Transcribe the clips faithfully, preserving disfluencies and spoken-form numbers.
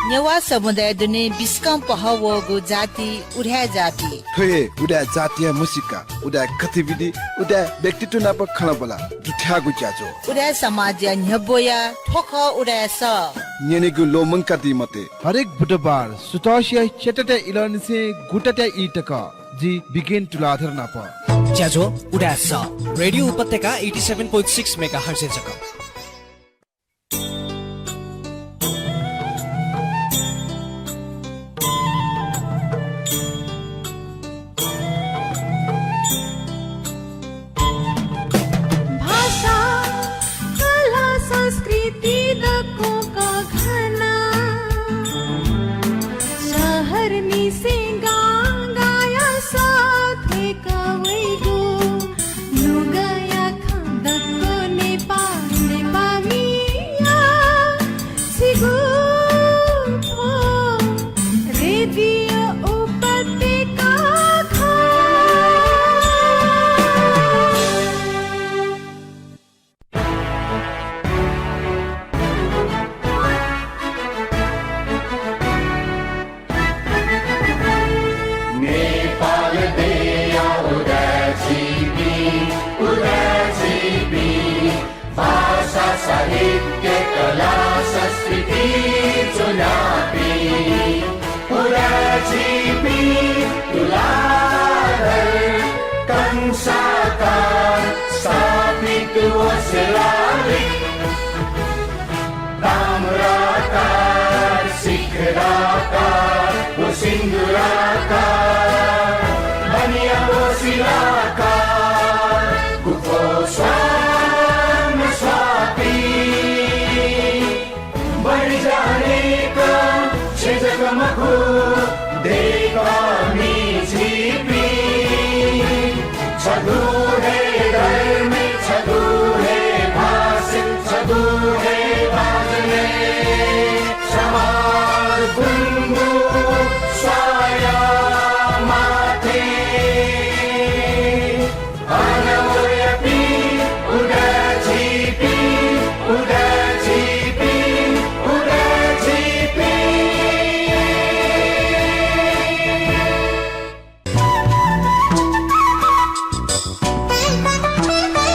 नेवाः समुदाय दुने बिस्कं पहः वःगु जाति उदाय् जाति। थ्व हे उदाय् जातिया म्हसीका, उदाय् गतिविधि, उदाय् व्यक्तित्व नाप खँल्हाबल्हा दुथ्याःगु ज्याझ्वः। उदाय् समाजया न्ह्यब्वया थ्व खः उदाय् सः। न्यनेगु ल्वःमंकादी मते। हरेक बुधबार सुथसिया च्यातातय् इलंनिसें गुतातय् ई तक जि बिगेन तुलाधर नाप। ज्याझ्वः उदाय् सः, रेडियो उपत्यका eighty seven point six megahertz-य् जक। भाषा, कला, संस्कृति दक्वं कःघाना। शहरनिसें गां गाया सः थ्वय्क वइगु। नुगःया खँ दक्व नेपाः, नेपाःमिया छिगु थ्व रेडियो उपत्यका खः। नेपाल देय्‌या उदाय् झीपिं, उदाय् झीपिं, भाषा, साहित्य, कला, संस्कृति च्वनापिं। उदाय् झीपिं तुलाधर, कंसाकार, स्थापित वसिलालिक, ताम्राकार, शिखराकार, व सिन्दुराकार, बनिया वसिलाकार, गुफो स्वां स्वापी। बढी जानेक छेँ जक मखु, दय्‌कःमि झीपिं। छगू हे धर्म, छगू हे भाषा, छगू हे बाजने। समाज गुंगू स्वाया माथे। अन वयापिं उदाय् झीपिं, उदाय् झीपिं, उदाय् झीपिं।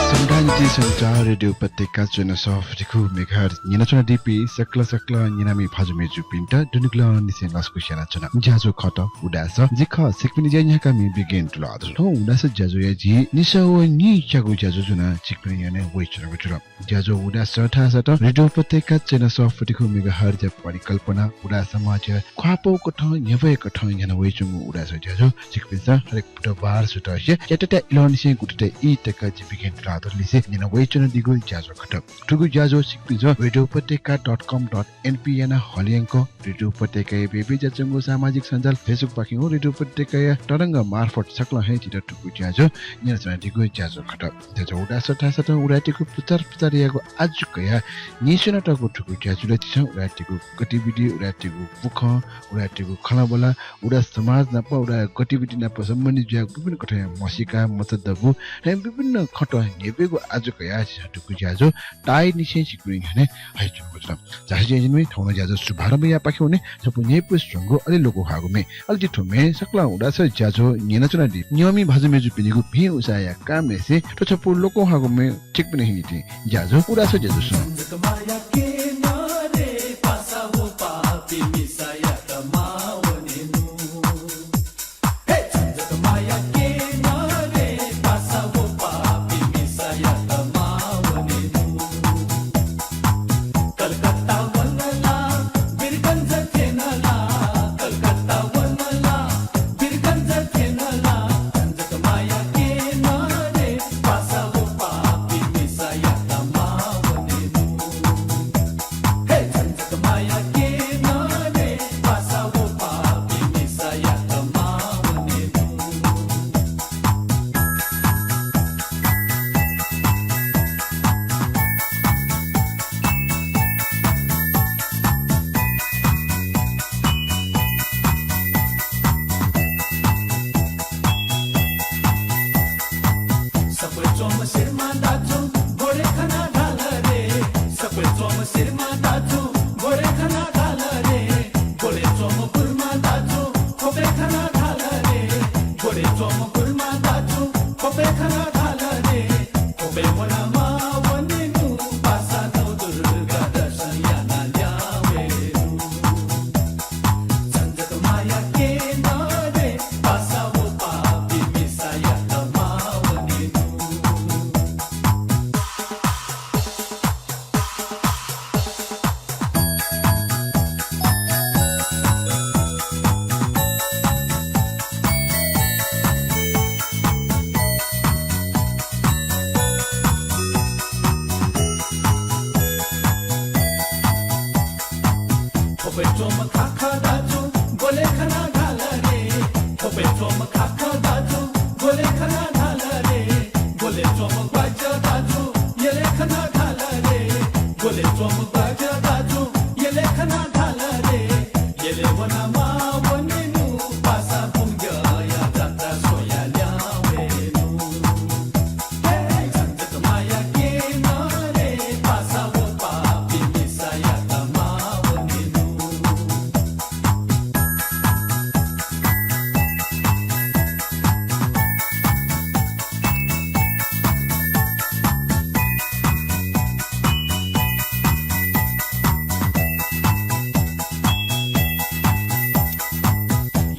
समुदाय निंतिं सञ्चार रेडियो उपत्यका च्वय् नसः फुति खु megahertz न्यनाच्वनादीपिं सकल सकल न्यनामि भाजु मय्जुपिन्त दुनुगलंनिसें लसकुस यानाच्वना। ज्याझ्वः खः उदाय् सः, जि खः छिकपिनि ज्या न्ह्याकामि बिगेन तुलाधर। थौं उदाय् सः ज्याझ्वःया झी निसः व नीच्यागु ज्याझ्वः ज्वनाः छिकपिनि न्ह्यःने वयाच्वनागु जुल। ज्याझ्वः उदाय् सः थासय् रेडियो उपत्यका च्वय् नसः फुति खु megahertz-या परिकल्पना, उदाय् समाजया ख्वाःपाः कथं, न्ह्यब्वया कथं न्ह्याना वयाच्वंगु उदाय् सः ज्याझ्वः छिकपिन्सं हरेक बुधबार सुथसिया च्यातातय् इलंनिसें गुतातय् ई तक जि बिगेन तुलाधर लिसे न्यना वयाच्वनादीगु ज्याझ्वः खः। थुगु ज्याझ्वः छिकपिन्सं रेडियो उपत्यका dot com dot np यानाः हलिंक रेडियो उपत्यकाया ब्यब्यज्याःगु सामाजिक सञ्जाल Facebook पाखें व रेडियो उपत्यकाया तरंग मार्फत सकलं हे जितः थुगु ज्याझ्वः न्यनाच्वनादीगु ज्याझ्वः खः। ज्याझ्वः उदाय् सः थासय् उदाय्‌तय्‌गु प्रचार प्रसार यायेगु आजु कयाः नीस्वनातःगु थुगु ज्याझ्वलय् झीसं उदाय्‌तय्‌गु गतिविधि, उदाय्‌तय्‌गु बुखँ, उदाय्‌तय्‌गु खँल्हाबल्हा, उदाय् समाज नाप, उदाय् गतिविधि नाप सम्बन्धित जुयाः विभिन्न कथंया म्हसीका, मचादबू, थें विभिन्न खँत न्ह्यब्वयेगु आजु कयाः झीसं थुगु ज्याझ्वः ताःनिसें छिकपिनि न्ह्यःने हयाच्वनागु जुल। झासँ ज्याझ्वः थौं नं ज्याझ्वः शुभारम्भ यायेपाखे वने छपु न्ह्यइपुसे च्वंगु अले लोकंह्वाःगु म्ये। अले थ्व म्ये सकलं उदाय् सः ज्याझ्वः न्यनाच्वनादी न्यंमि भाजु मय्जुपिनिगु भिं उसाँय्‌या कामय् से थ्व छपु लोकंह्वाःगु म्ये छिकपिनि निंतिं ज्याझ्वः उदाय् सः ज्याझ्वः स्वना। ख्वपय् च्वंम्ह खाखा दाजु, ग्वलय् खना धाल रे। ख्वपय् च्वंम्ह खाखा दाजु, ग्वलय् खना धाल रे। ग्वलय् च्वंम्ह ग्वाज्या दाजु, यलय् खना धाल रे। ग्वलय् च्वंम्ह ग्वाज्या दाजु, यलय् खना धाल रे। यलय् वना माः वनेनु, पासा बुंगःया जात्रा स्वया ल्याहां वयेनु।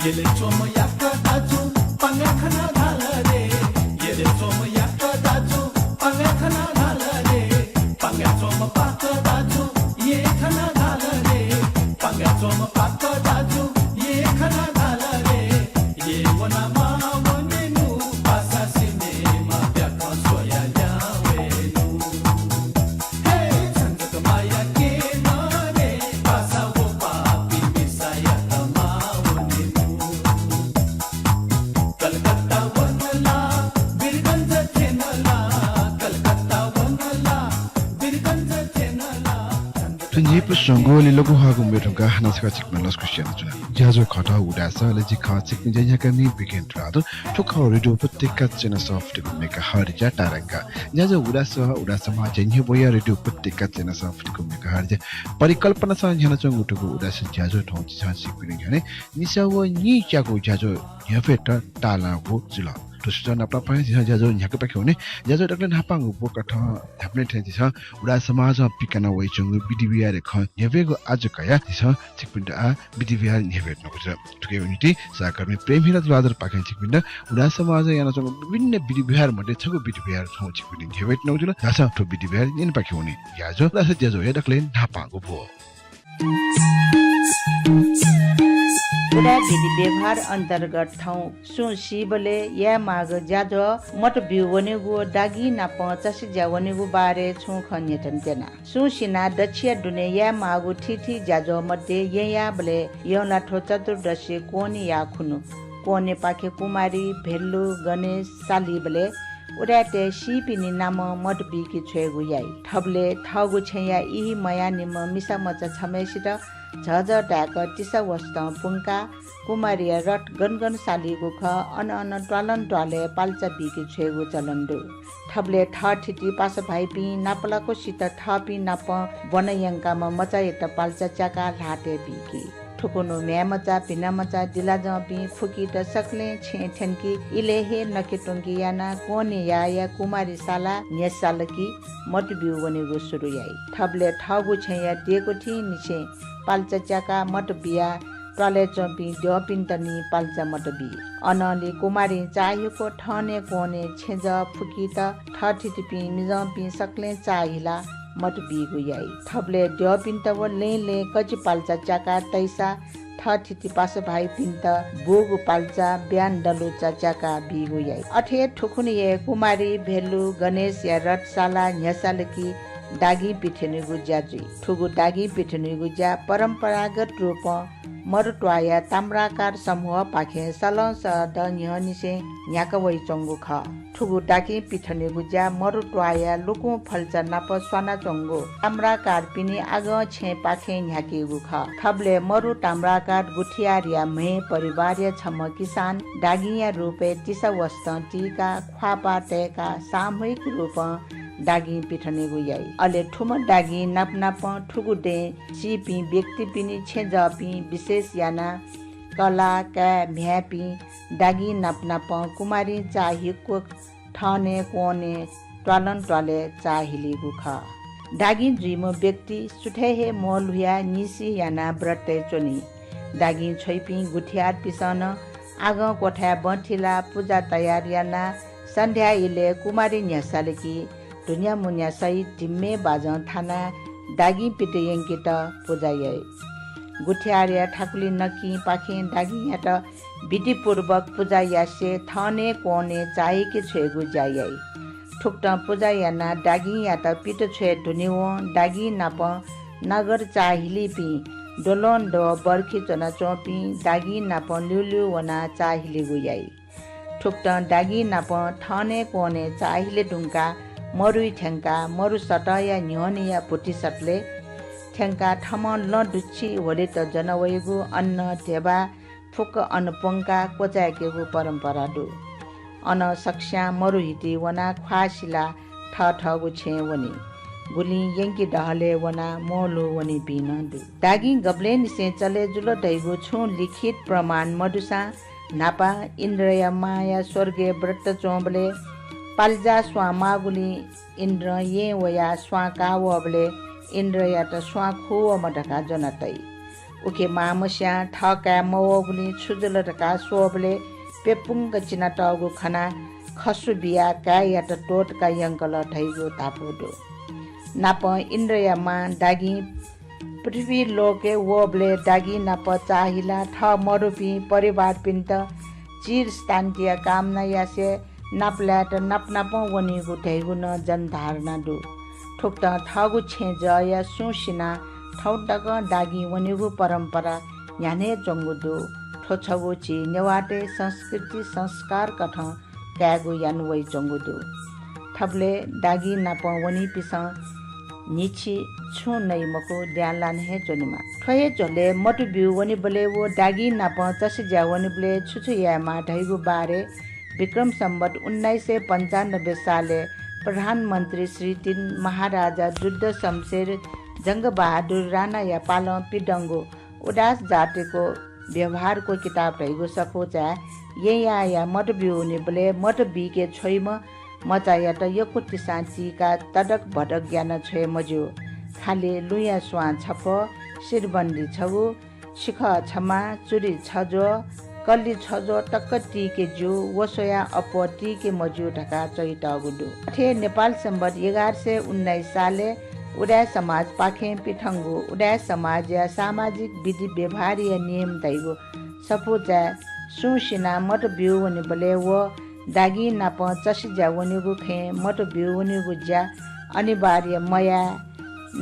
यलय् च्वंम्ह याक्व दाजु, पांगाय् खना धाल रे। यलय् च्वंम्ह याक्व दाजु, पांगाय् खना धाल रे। पांगाय् च्वंम्ह पाक्व दाजु, येँ खना धाल रे। पांगाय् च्वंम्ह पाक्व दाजु, येँ खना धाल रे। येँ वना माः वनेनु, पासा सिनेमा ब्याखं स्वया ल्याहां वयेनु। थ्व न्हिपु स्वंगू लि लघु ह्वाःगु म्ये धुंकाः हानं छकः छिकपिन्त लसकुस यानाच्वना। ज्याझ्वः खः थः उदाय् सः, अले जि खः छिकपिनि ज्या न्ह्याकामि बिकेन तुलाधर। थ्व खः रेडियो उपत्यका च्यानल सफुतिको मेगाहर्जया तारांक। ज्याझ्वः उदाय् सः, उदाय् समाः ज्या न्ह्यब्वया रेडियो उपत्यका च्यानल सफुतिको मेगाहर्जया परिकल्पनासं न्ह्यानाच्वंगु थुगु उदाय् सः ज्याझ्वः थौं झीसं छिकपिनि न्ह्यःने निसा व नीच्यागु ज्याझ्वः न्ह्यब्वयेत ताःलाःगु जुल। थ्व सुचं नापनापं हे झीसं ज्याझ्वः न्ह्याकेपाखे वने। ज्याझ्वः दकलय् न्हापांगु ब्व कथं न्ह्याबलें थें झीसं उदाय् समाजं पिकाना वयाच्वंगु विधि व्यवहारया खँ न्ह्यब्वयेगु आज्जु कयाः झीसं छिकपिन्त आः विधि व्यवहार न्ह्यब्वयेत्यनागु जुल। थुकिया निंतिं सहकर्मी प्रेम हिरा तुलाधरपाखें छिकपिन्त उदाय् समाजं यानाच्वंगु विभिन्न विधि व्यवहार मध्ये छगू विधि व्यवहार थौं छिकपिन्त न्ह्यब्वयेत्यनागु जुल। धाःसा थ्व विधि व्यवहार न्यनेपाखे वने। ज्याझ्वः उदाय् सः ज्याझ्वःया दकलय् न्हापांगु ब्व। उदाय् विधि व्यवहार अन्तर्गत थौं सुं सीबलय् यायेमाःगु ज्याझ्वः मत ब्यू वनेगु व दागिं नाप चसे ज्या वनेगु बारे छुं खँ न्ह्यथन त्यना। सुं सिनाः दच्छिया दुने यायेमाःगु थीथी ज्याझ्वः मध्ये येँयाःबलय् यंलाथ्व चतुर्दशी क्वने याः खुन्हु क्वनेपाखे कुमारी, भेल्लु, गणेश सालीबलय् उदाय्‌तय् सीपिनि नामं मत बीके छ्वयेगु याइ। थबलय् थःगु छेँया इहि मयाःनिम्ह मिसा मचा छम्हय्‌सित झःझः धाय्‌क तिसा वसतं पुंकाः कुमारीया रथ गन गन सालीगु खः, अन अन त्वालं त्वालय् पाल्चा बीके छ्वयेगु चलन दु। थबलय् थःथिति पासा भाइपिं नापलाकुसित थःपिं नाप ब्वना यंकाम्ह मचायात पाल्चा च्याकाः ल्हातय् बीकी। थुकुन्हु म्ह्याय्‌मचा, भिनामचा, दिलाजंपिं फुकित सकलें छेँय् थ्यंकी। इलय् हे नके त्वंके यानाः क्वने याःया कुमारी साला न्ह्यसालकी मत ब्यू वनेगु सुरु याइ। थबलय् थःगु छेँया देकुथिंनिसें पाल्चा च्याकाः मत बियाः त्वालय् च्वंपिं द्यःपिन्त नं पाल्चा मत बी। अनंलि कुमारीं चाःहिक्व थनय् क्वने छेँजः फुकित थःथितिपिं मिजंपिं सकलें चाःहिलाः मत बीगु याइ। थबलय् द्यःपिन्त व लँय् लँय् कजि पाल्चा च्याकाः तइसा थःथिति पासा भाइपिन्त बूगु पाल्चा ब्यान दलुचा च्याकाः बीगु याइ। अथे हे थुकुन्हु हे कुमारी, भेल्लु, गणेशया रथ सालाः न्ह्यसालकी दागिं पिथनेगु ज्या जुइ। थुगु दागिं पिथनेगु ज्या परम्परागत रूपं मरु त्वाःया ताम्राकार समूहपाखें सलं सः दँ न्ह्यःनिसें न्ह्याका वइच्वंगु खः। थुगु दागिं पिथनेगु ज्या मरु त्वाःया लुकुं फल्चा नाप स्वानाच्वंगु ताम्राकारपिनि आगं छेँपाखें न्ह्याकीगु खः। थबलय् मरु ताम्राकार गुथियारया म्हय् परिवारया छम्ह किसान दागिंया रूपय् तिसा वसतं तीकाः ख्वाःपाः तय्काः सामूहिक रूपं दागिं पिथनेगु याइ। अले थुम्ह दागिं नापनापं थुगु दँय् सीपिं व्यक्तिपिनि छेँजःपिं विशेष यानाः कलाः, काय्, म्ह्याय्‌पिं दागिं नापनापं कुमारीं चाःहिक्व थनय् क्वने त्वालं त्वालय् चाःहिलीगु खः। दागिं जुइम्ह व्यक्ति सुथय् हे म्वःल्हुयाः निसि यानाः व्रतय् च्वनी। दागिं छ्वइपिं गुथियारपिसं नं आगं क्वथाय् बँ थिलाः पुजा तयार यानाः सन्ध्या इलय् कुमारी न्ह्यसालकी धुन्या मुन्या सहित धिम्मय् बाजं थानाः दागिं पित यंकेत पुजा याइ। गुथियारया थाकुलि नकिंपाखें दागिंयात विधिपूर्वक पुजा यासें थनय् क्वने चाःहिके छ्वयेगु ज्या याइ। थुकथं पुजा यानाः दागिंयात पित छ्वये दुनेवं दागिं नाप नगर चाःहिलीपिं द्वलंद्वः बर्खी च्वनाच्वंपिं दागिं नाप ल्यूल्यू वनाः चाःहिलेगु याइ। थुकथं दागिं नाप थनय् क्वनय् चाःहिले धुंकाः मरुइ थ्यंकाः मरु सतःया न्ह्यःनेया भुतिसतलय् थ्यंकाः थःम्हं लँ दुच्छि ह्वलेत ज्वना वइगु अन्न, ध्यबा फुक्क अन प्वंकाः क्वचाय्केगु परम्परा दु। अन सकस्यां मरु हिति वनाः ख्वाः सिलाः थःथःगु छेँय् वनी। गुलिं यंकि दहलय् वनाः म्वःल्हू वनीपिं नं दु। दागिं गबलेंनिसें चले जुल धइगु छुं लिखित प्रमाण मदुसां न्हापा इन्द्रया मांया स्वर्गय् व्रत च्वंबलय् पाल्जा स्वां माःगुलिं इन्द्रं येँ वयाः स्वां काः वःबलय् इन्द्रयात स्वां खुवःम्ह धकाः ज्वना तइ। उखे मांमस्यां थः काय् मवःगुलिं छु जुल धकाः स्वःबलय् प्यपुंक चिनातःगु खनाः खसु बियाः काय्‌यात त्वःतका यंकल धइगु धापू दु। नापं इन्द्रया मां दागिं पृथ्वी लोकय् वःबलय् दागिं नाप चाःहिलाः थः मरुपिं परिवारपिन्त चिरस्तान्तिया कामना यासें नापलायेत नापनापं वनीगु धइगु नं जनधारणा दु। थुकथं थःगु छेँ जःया सुं सिनाः थौं तकं दागिं वनीगु परम्परा न्ह्याने च्वंगु दु। थ्व छगू झी नेवाःतय् संस्कृति संस्कार कथं कायेगु याना वइच्वंगु दु। थबलय् दागिं नाप वनीपिसं न्हिछि छुं नइ मखु, द्यां लाना हे च्वनेमाः। थ्व हे झ्वलय् मतु ब्यू वनेबलय् व दागिं नाप चसेज्या वनेबलय् छु छु यायेमाः धइगु बारे विक्रम सम्वत उन्नाइस सय पन्चानब्बे सालय् प्रधानमन्त्री श्री तीन महाराजा जुद्ध शमशेर जंगबहादुर राणाया पालं पिदंगु उदास जातिको व्यवहारको किताब धइगु सफूचाय् येँयाःया मतु ब्यू वनेबलय् मतु बीके छ्वइम्ह मचायात यक्व तिसां चीकाः तदक भदक याना छ्वये मज्यू। खालि लुँया स्वां छफ्वः, सिरबन्दी छगू, शिखः छमा, चुरी छज्वः, कल्ली छज्वः तक तीके ज्यू, व स्वयाः अप्वः तीके मज्यू धकाः च्वइतःगु दु। अथे नेपाल सम्वत एघार सय उन्नाइस सालय् उदाय् समाजपाखें पिथंगु उदाय् समाजया सामाजिक विधि व्यवहारया नियम धइगु सफूचाय् सुं सिनाः मतु ब्यू वनेबलय् व दागिं नाप चसेज्या वनेगु खँय् मतु ब्यू वनेगु ज्या अनिवार्य मयाये,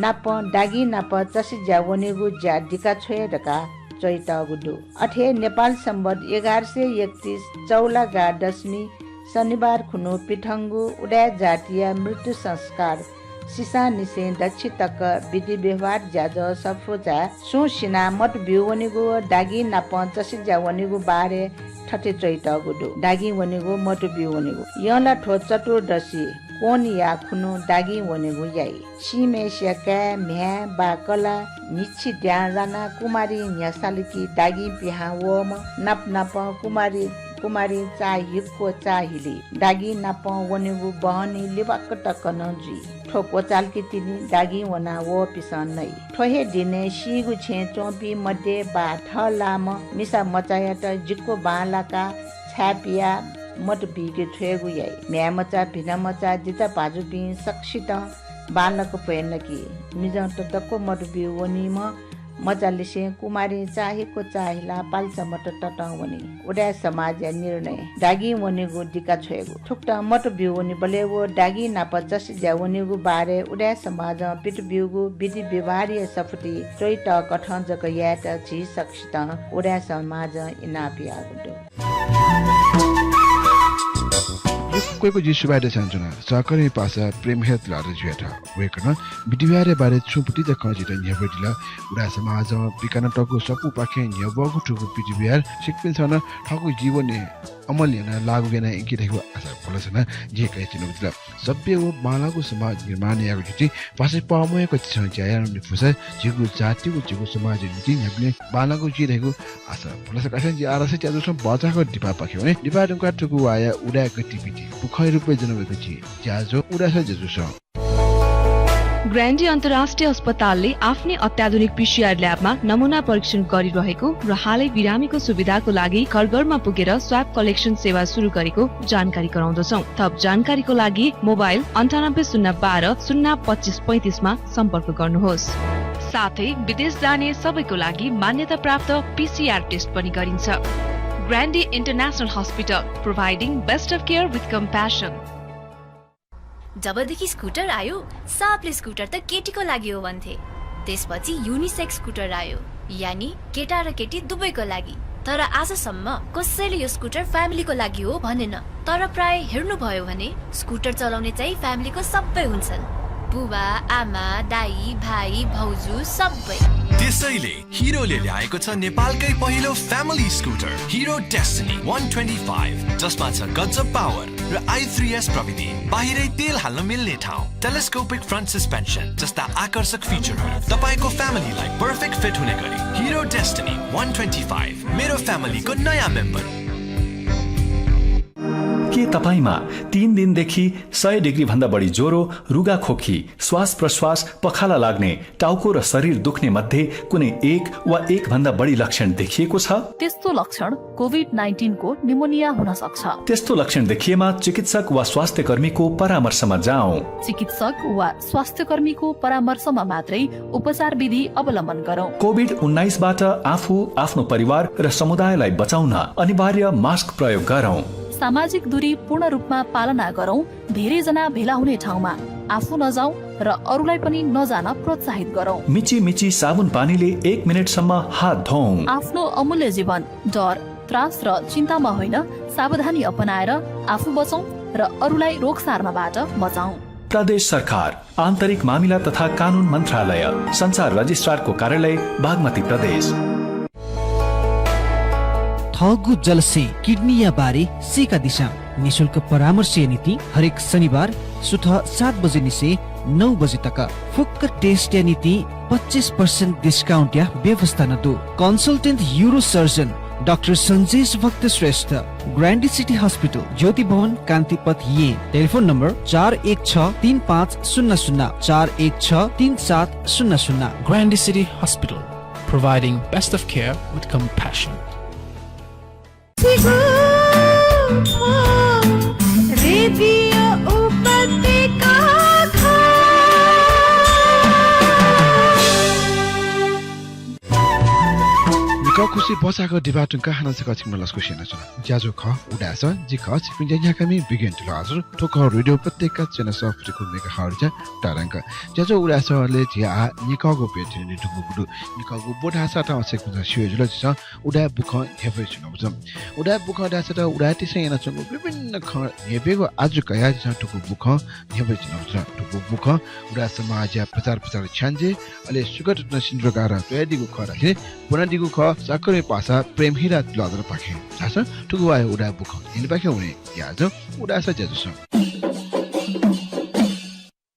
नाप दागिं नाप चसेज्या वनेगु ज्या दिका छ्वये धकाः च्वइतःगु दु। अथे नेपाल सम्वत एघार सय एकतीस चौलागा दशमी शनिबार खुन्हु पिथंगु उदाय् जातिया मृत्यु संस्कार सिसांनिसें दच्छि तक विधि व्यवहार ज्याझ्वः सफूचाय् सुं सिनाः मतु ब्यू वनेगु व दागिं नाप चसेज्या वनेगु बारे थथे च्वइतःगु दु। दागिं वनेगु, मतु ब्यू वनेगु। यंलाथ्व चतुर्दशी क्वनया खुन्हु दागिं वनेगु याइ। सीम्हय्‌सिया काय्, म्ह्याय्, बाः कलाः न्हिछि द्यां लानाः कुमारीं न्ह्यसःलाकी दागिं पिहां वःम्ह नाप नापं कुमारी, कुमारीं चाःहिक्व चाःहिली। दागिं नापं वनेगु बहनी लिबाक्क तक नं जुइ। थ्व क्वचालकी तिनि दागिं वना वःपिसं नइ। थ्व हे दिनय् सीगु छेँय् च्वंपिं मध्ये बाः थः लाःम्ह मिसा मचायात जिक्व बांलाकाः छाय् पियाः मतु बीके छ्वयेगु याइ। म्ह्याय्‌मचा, भिनामचा, जिचा भाजुपिं सकसितं बांलाक भ्वय् नकी। मिजंत दक्व मतु ब्यू वनीम्ह मचालिसें कुमारीं चाःहिक्व चाःहिलाः पाल्चा मतु ततं वनी। उदाय् समाजया निर्णय दागिं वनेगु दिका छ्वयेगु। थुकथं मतु ब्यू वनेबलय् व दागिं नाप चसेज्या वनेगु बारे उदाय् समाजं पित ब्यूगु विधि व्यवहारया सफुतिइ च्वइतःकथं जक यायेत झी सकसितं उदाय् समाजं इनाप याःगु दु। यक्व यक्व जिं सुभाय् देछानाच्वना सहकर्मी पासा प्रेमहेत तुलाधरजुयात। वय्‌कलं विधि व्यवहारया बारे छुं भतिचा खँ झीत न्ह्यब्वयादिल। उदाय् समाजं पिकानातःगु सफूपाखें न्ह्यब्वःगु थुगु विधि व्यवहार छिकपिन्सं नं थःगु जीवनय् अमल यानाः लागू याना यंकी धइगु आशा भलसा नं जिं कयाच्वनागु जुल। सभ्य व बांलाःगु समाज निर्माण यायेगु निंतिं पासा पाःम्ह हे कथं ज्या यानाः वने फुसा झीगु जाति व झीगु समाजया निंतिं न्ह्याबलें बांलाःगु जुइ धइगु आशा भलसा कासें जि आरास ज्याझ्वःया बचाःगु दिपापाखे वने। दिपा धुंकाः थुगु वाःया उदाय् गतिविधि पुखंया रूपय् ज्वना वयेगु झी ज्याझ्वः उदाय् ज्याझ्वलय्। ग्रान्डी अन्तर्राष्ट्रिय अस्पतालले आफ्नै अत्याधुनिक पीसीआर ल्याबमा नमुना परीक्षण गरिरहेको र हालै बिरामीको सुविधाको लागि घर घरमा पुगेर स्वाब कलेक्सन सेवा सुरु गरेको जानकारी गराउँदछौं। थप जानकारीको लागि मोबाइल अन्ठानब्बे शून्य बाह्र शून्य पच्चीस पैंतीसमा सम्पर्क गर्नुहोस्। साथै विदेश जाने सबैको लागि मान्यता प्राप्त पीसीआर टेस्ट पनि गरिन्छ। ग्रान्डी international hospital, providing best of care with compassion। जबदेखि स्कुटर आयो, सापले स्कुटर त केटीको लागि हो भन्थे। त्यसपछि युनिसेक्स स्कुटर आयो। यानी केटा र केटी दुवैको लागि। तर आजसम्म कसैले यो स्कुटर फ्यामिलीको लागि हो भनेन। तर प्राय हेर्नुभयो भने स्कुटर चलाउने चाहिँ फ्यामिलीको सबै हुन्छन्। बुबा, आमा, दाइ, भाइ, भाउजू सबै। त्यसैले हिरोले ल्याएको छ नेपालकै पहिलो फ्यामिली स्कुटर हिरो डेस्टिनी वान ट्वेन्टी फाइभ, जसमा छ गजब पावर र आई थ्री एस प्रविधि। बाहिरै तेल हाल्न मिल्ने ठाउँ, टेलिस्कोपिक फ्रन्ट सस्पेन्सन जस्ता आकर्षक फिचरहरू। तपाईँको फ्यामिलीलाई पर्फेक्ट फिट हुने गरी हिरो डेस्टिनी वान ट्वेन्टी फाइभ, मेरो फ्यामिलीको नयाँ मेम्बर। के तपाईंमा तीन दिनदेखि सय डिग्री भन्दा बढी ज्वरो, रुगाखोकी, श्वास प्रश्वास, पखाला लाग्ने, टाउको र शरीर दुख्ने मध्ये कुनै एक वा एक भन्दा बढी लक्षण देखिएको छ? त्यस्तो लक्षण कोभिड नाइन्टिनको निमोनिया हुन सक्छ। त्यस्तो लक्षण देखिएमा चिकित्सक वा स्वास्थ्यकर्मीको परामर्शमा जाऔं। चिकित्सक वा स्वास्थ्यकर्मीको परामर्शमा मात्रै उपचार विधि अवलम्बन गरौं। कोभिड उन्नाइसबाट आफू, आफ्नो परिवार र समुदायलाई बचाउन अनिवार्य मास्क प्रयोग गरौं। सामाजिक दूरी पूर्ण रूपमा पालना गरौं। धेरैजना भेला हुने ठाउँमा आफू नजाऔं र अरूलाई पनि नजान प्रोत्साहित गरौं। मिची मिची साबुन पानीले एक मिनेटसम्म हात धौं। आफ्नो अमूल्य जीवन डर, त्रास र चिन्तामा होइन, सावधानी अपनाएर आफू बचौं र अरूलाई रोग सार्नबाट बचाऔं। प्रदेश सरकार, आन्तरिक मामिला तथा कानून मन्त्रालय, संचार रजिस्ट्रारको कार्यालय, बागमती प्रदेश। थःगु जलसे किडनीया बारे सीकादिसँ। निशुल्क परामर्शया निंतिं हरेक शनिबार सुथ सात बजे निसें नौ बजे तक। फुक्क टेस्टया निंतिं पच्चिस पर्सेन्ट डिस्काउन्टया व्यवस्था नं दु। कन्सल्टेन्ट युरोसर्जन डाक्टर सञ्जेश भक्त श्रेष्ठ, ग्रान्डी सिटी हस्पिटल, ज्योति भवन, कान्तिपथ, येँ। टेलिफोन नम्बर चार एक छ तीन पाँच शून्य शून्य, चार एक छ तीन सात शून्य शून्य। Grande City Hospital, providing best of care with compassion. Radio उपत्यका खः। निकः खुसि भचाःगु दिपाः धुंकाः हानं छकः छिकपिन्त लसकुस यानाच्वना। ज्याझ्वः खः उदाय् सः, जि खः छिकपिनि न्ह्याकामि विज्ञान तुलाधर। थ्व खः रेडियो उपत्यका च्यानल सः फुति खु मेगाहर्जया तःधंगु। ज्याझ्वः उदाय् सः अले झी आः निकःगु ब्व थ्यने धुंकूगु दु। निकःगु ब्व धाःसा थौं छिकपिन्सं स्यू हे जुल, झीसं उदाय् बुखँ न्ह्यब्वयाच्वनागु दु। उदाय् बुखँ धाःसा त उदाय्‌तय्‌सं यानाच्वंगु विभिन्न खँ न्ह्यब्वयेगु आजु कयाः झीसं थुगु बुखँ न्ह्यब्वयाच्वनागु दु। थुगु बुखँ उदाय् समाजया प्रचार प्रसार छ्याञ्जे, अले सुगत रत्न सिन्दुराकारं च्वयादीगु खः धाःसा ब्वनादीगु खः सहकर्मी पासा प्रेमहिरा तुलाधरपाखें। धाःसा थुगु हे उदाय् बुखँ न्ह्यःनेपाखे वने। ज्याझ्वः उदाय् सः, ज्याझ्वः सः।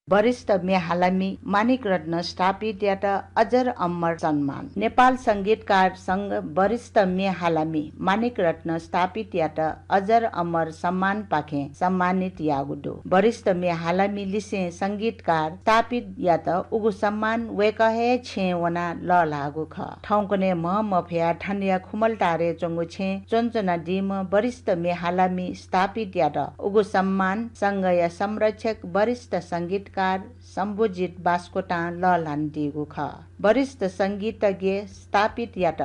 वरिष्ठ म्ये हालामि माणिक रत्न स्थापितयात अजर अमर सम्मान। नेपाल संगीतकार संघ वरिष्ठ म्ये हालामि माणिक रत्न स्थापितयात अजर अमर सम्मानपाखें सम्मानित याःगु दु। वरिष्ठ म्ये हालामि लिसें संगीतकार स्थापितयात उगु सम्मान वय्‌कः हे छेँय् वनाः लःल्हाःगु खः। थौंकन्हय् म्ह मफयाः थनया खुमलटारय् च्वंगु छेँय् च्वनाच्वनादीम्ह वरिष्ठ म्ये हालामि स्थापितयात उगु सम्मान संघया संरक्षक वरिष्ठ संगीतकार शम्भुजित बास्कोटां लःल्हानादीगु खः। वरिष्ठ संगीतज्ञ स्थापितयात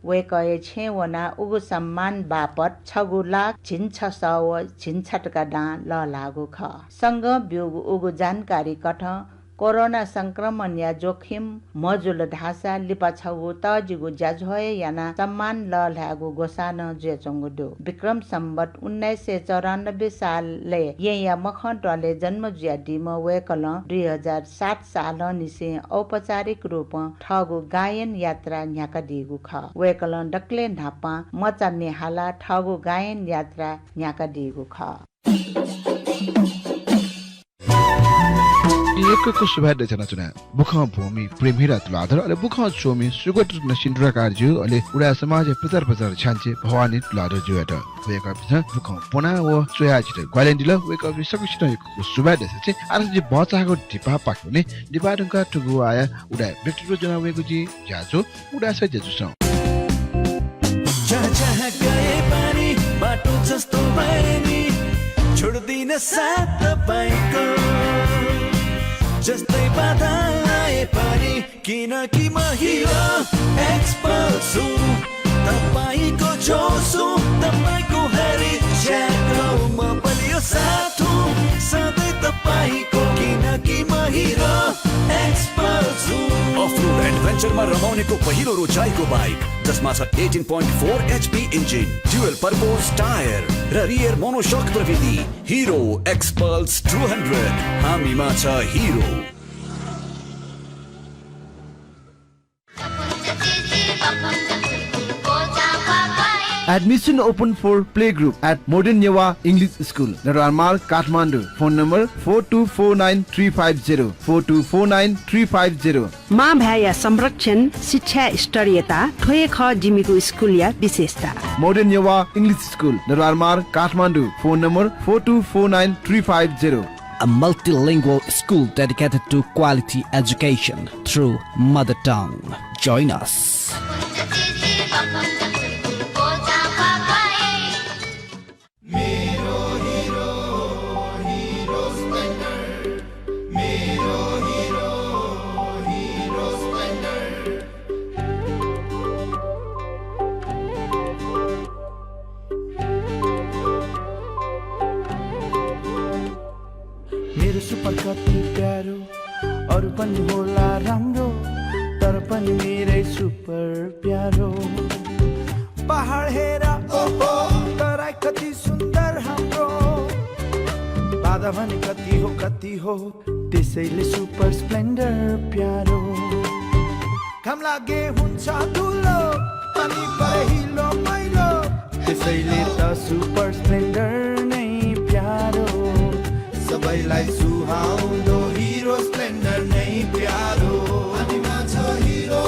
वय्‌कःया छेँय् वनाः उगु सम्मान बापत छगू लाख झिंछसः व झिंछतका दां लःल्हाःगु खः। संघं ब्यूगु उगु जानकारी कथं कोरोना संक्रमणया जोखिम मजुल धाःसा लिपा छगू तःजिगु ज्याझ्वः हे यानाः सम्मान लःल्हायेगु ग्वसाः नं जुयाच्वंगु दु। विक्रम सम्बत उन्नाइस सय चौरानब्बे सालय् येँया मखं त्वालय् जन्म जुयादीम्ह वय्‌कलं दुई हजार सात सालंनिसें औपचारिक रूपं थःगु गायन यात्रा न्ह्याकादीगु खः। वय्‌कलं दकलय् न्हापां मचा म्ये हालाः थःगु गायन यात्रा न्ह्याकादीगु खः। यक्व यक्व सुभाय् देछानाच्वना बुखँ ब्वंमि प्रेमहिरा तुलाधर, अले बुखँ च्वमि सुगत रत्न सिन्दुराकारजु, अले उदाय् समाजया प्रचार प्रसार छ्याञ्जे भवानी तुलाधरजुयात। वय्‌कःपिन्सं बुखँ ब्वना व च्वयाः झीत ग्वाहालि यानादिल। वय्‌कःपिं सकसितं यक्व यक्व सुभाय् देछासें आः झी भचा हाःगु दिपाःपाखे वने। दिपाः धुंकाः थुगु आःया उदाय् व्यक्तित्व ज्वना वयेगु जिं ज्याझ्वः उदाय् सः, ज्याझ्वः सः। जहाँ जहाँ गए पनि बाटो जस्तो भए नि, छोड्दिन साथ तपाईँको। जस्तै बाधा आए पनि, किनकि म हिरो एक्सपर्ट छु। तपाईँको छेउ छु, तपाईँको हरेक क्षेत्र म बलियो साथ हुँ, सधैँ तपाईँको, किनकि म हिरो एक्सपर्ट छु। अफ रोड एडभेन्चर मा रमाउनेको पहिलो रोचाइको बाइक, जसमा छ eighteen point four H P engine, dual purpose tyre र रियर मोनोसक प्रविधि। हिरो एक्सपल्स टू हन्ड्रेड, हामीमा छ हिरो। Admission open for playgroup at Modern Newa English School, Narwar Marg, Kathmandu. Phone number four two four nine three five zero, four two four nine three five zero. मां भाय्‌या संरक्षण, शिक्षा स्तरीयता, थ्व हे खः जिमिगु स्कुलया विशेषता। Modern Newa English School, Narwar Marg, Kathmandu. Phone number four two four nine three five zero. A multilingual school dedicated to quality education through mother tongue. Join us. मेरो हिरो, हिरो स्प्लेन्डर। मेरो हिरो, हिरो स्प्लेन्डर। मेरो सुपर कति प्यारो, अरू पनि होला राम्रो, तर पनि मेरै सुपर प्यारो। पहाड हेर, ओहो, तराई कति सुन्दर हाम्रो। बाधा भने कति हो, कति हो, त्यसैले सुपर स्प्लेन्डर प्यारो। घाम लागे हुन्छ धुलो, पानी परे हिलो मैलो, त्यसैले त सुपर स्प्लेन्डर नै प्यारो। सबैलाई सुहाउँदो हिरो स्प्लेन्डर नै प्यारो। हामीमा छ हिरो,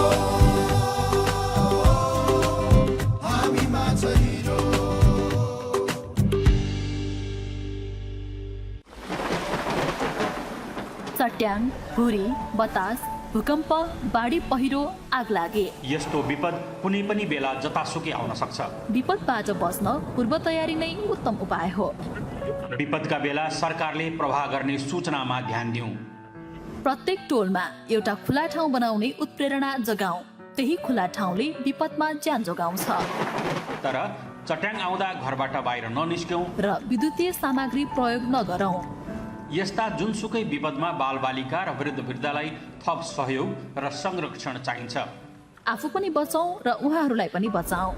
हामीमा छ हिरो। चट्याङ, हुरी, बतास, भूकम्प, बाढी पहिरो, आगलागी। यस्तो विपद कुनै पनि बेला जतासुकै आउन सक्छ। विपदबाट बच्न पूर्व तयारी नै उत्तम उपाय हो। विपदका बेला सरकारले प्रवाह गर्ने सूचनामा ध्यान दिउँ। प्रत्येक टोलमा एउटा खुला ठाउँ बनाउने उत्प्रेरणा जगाउँ। त्यही खुला ठाउँले विपदमा ज्यान जोगाउँछ। तर चट्याङ आउँदा घरबाट बाहिर ननिस्क्यौँ। र विद्युतीय सामग्री प्रयोग नगरौँ। यस्ता जुनसुकै विपदमा बालबालिका र वृद्धवृद्धालाई थप सहयोग र संरक्षण चाहिन्छ। आफू पनि बचौँ र उहाँहरूलाई पनि बचाऔँ।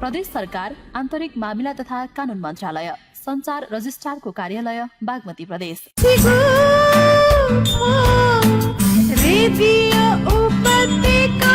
प्रदेश सरकार, आन्तरिक मामिला तथा कानुन मन्त्रालय, सञ्चार रजिस्ट्रारको कार्यालय, बागमती प्रदेश। रेडियो उपत्यका।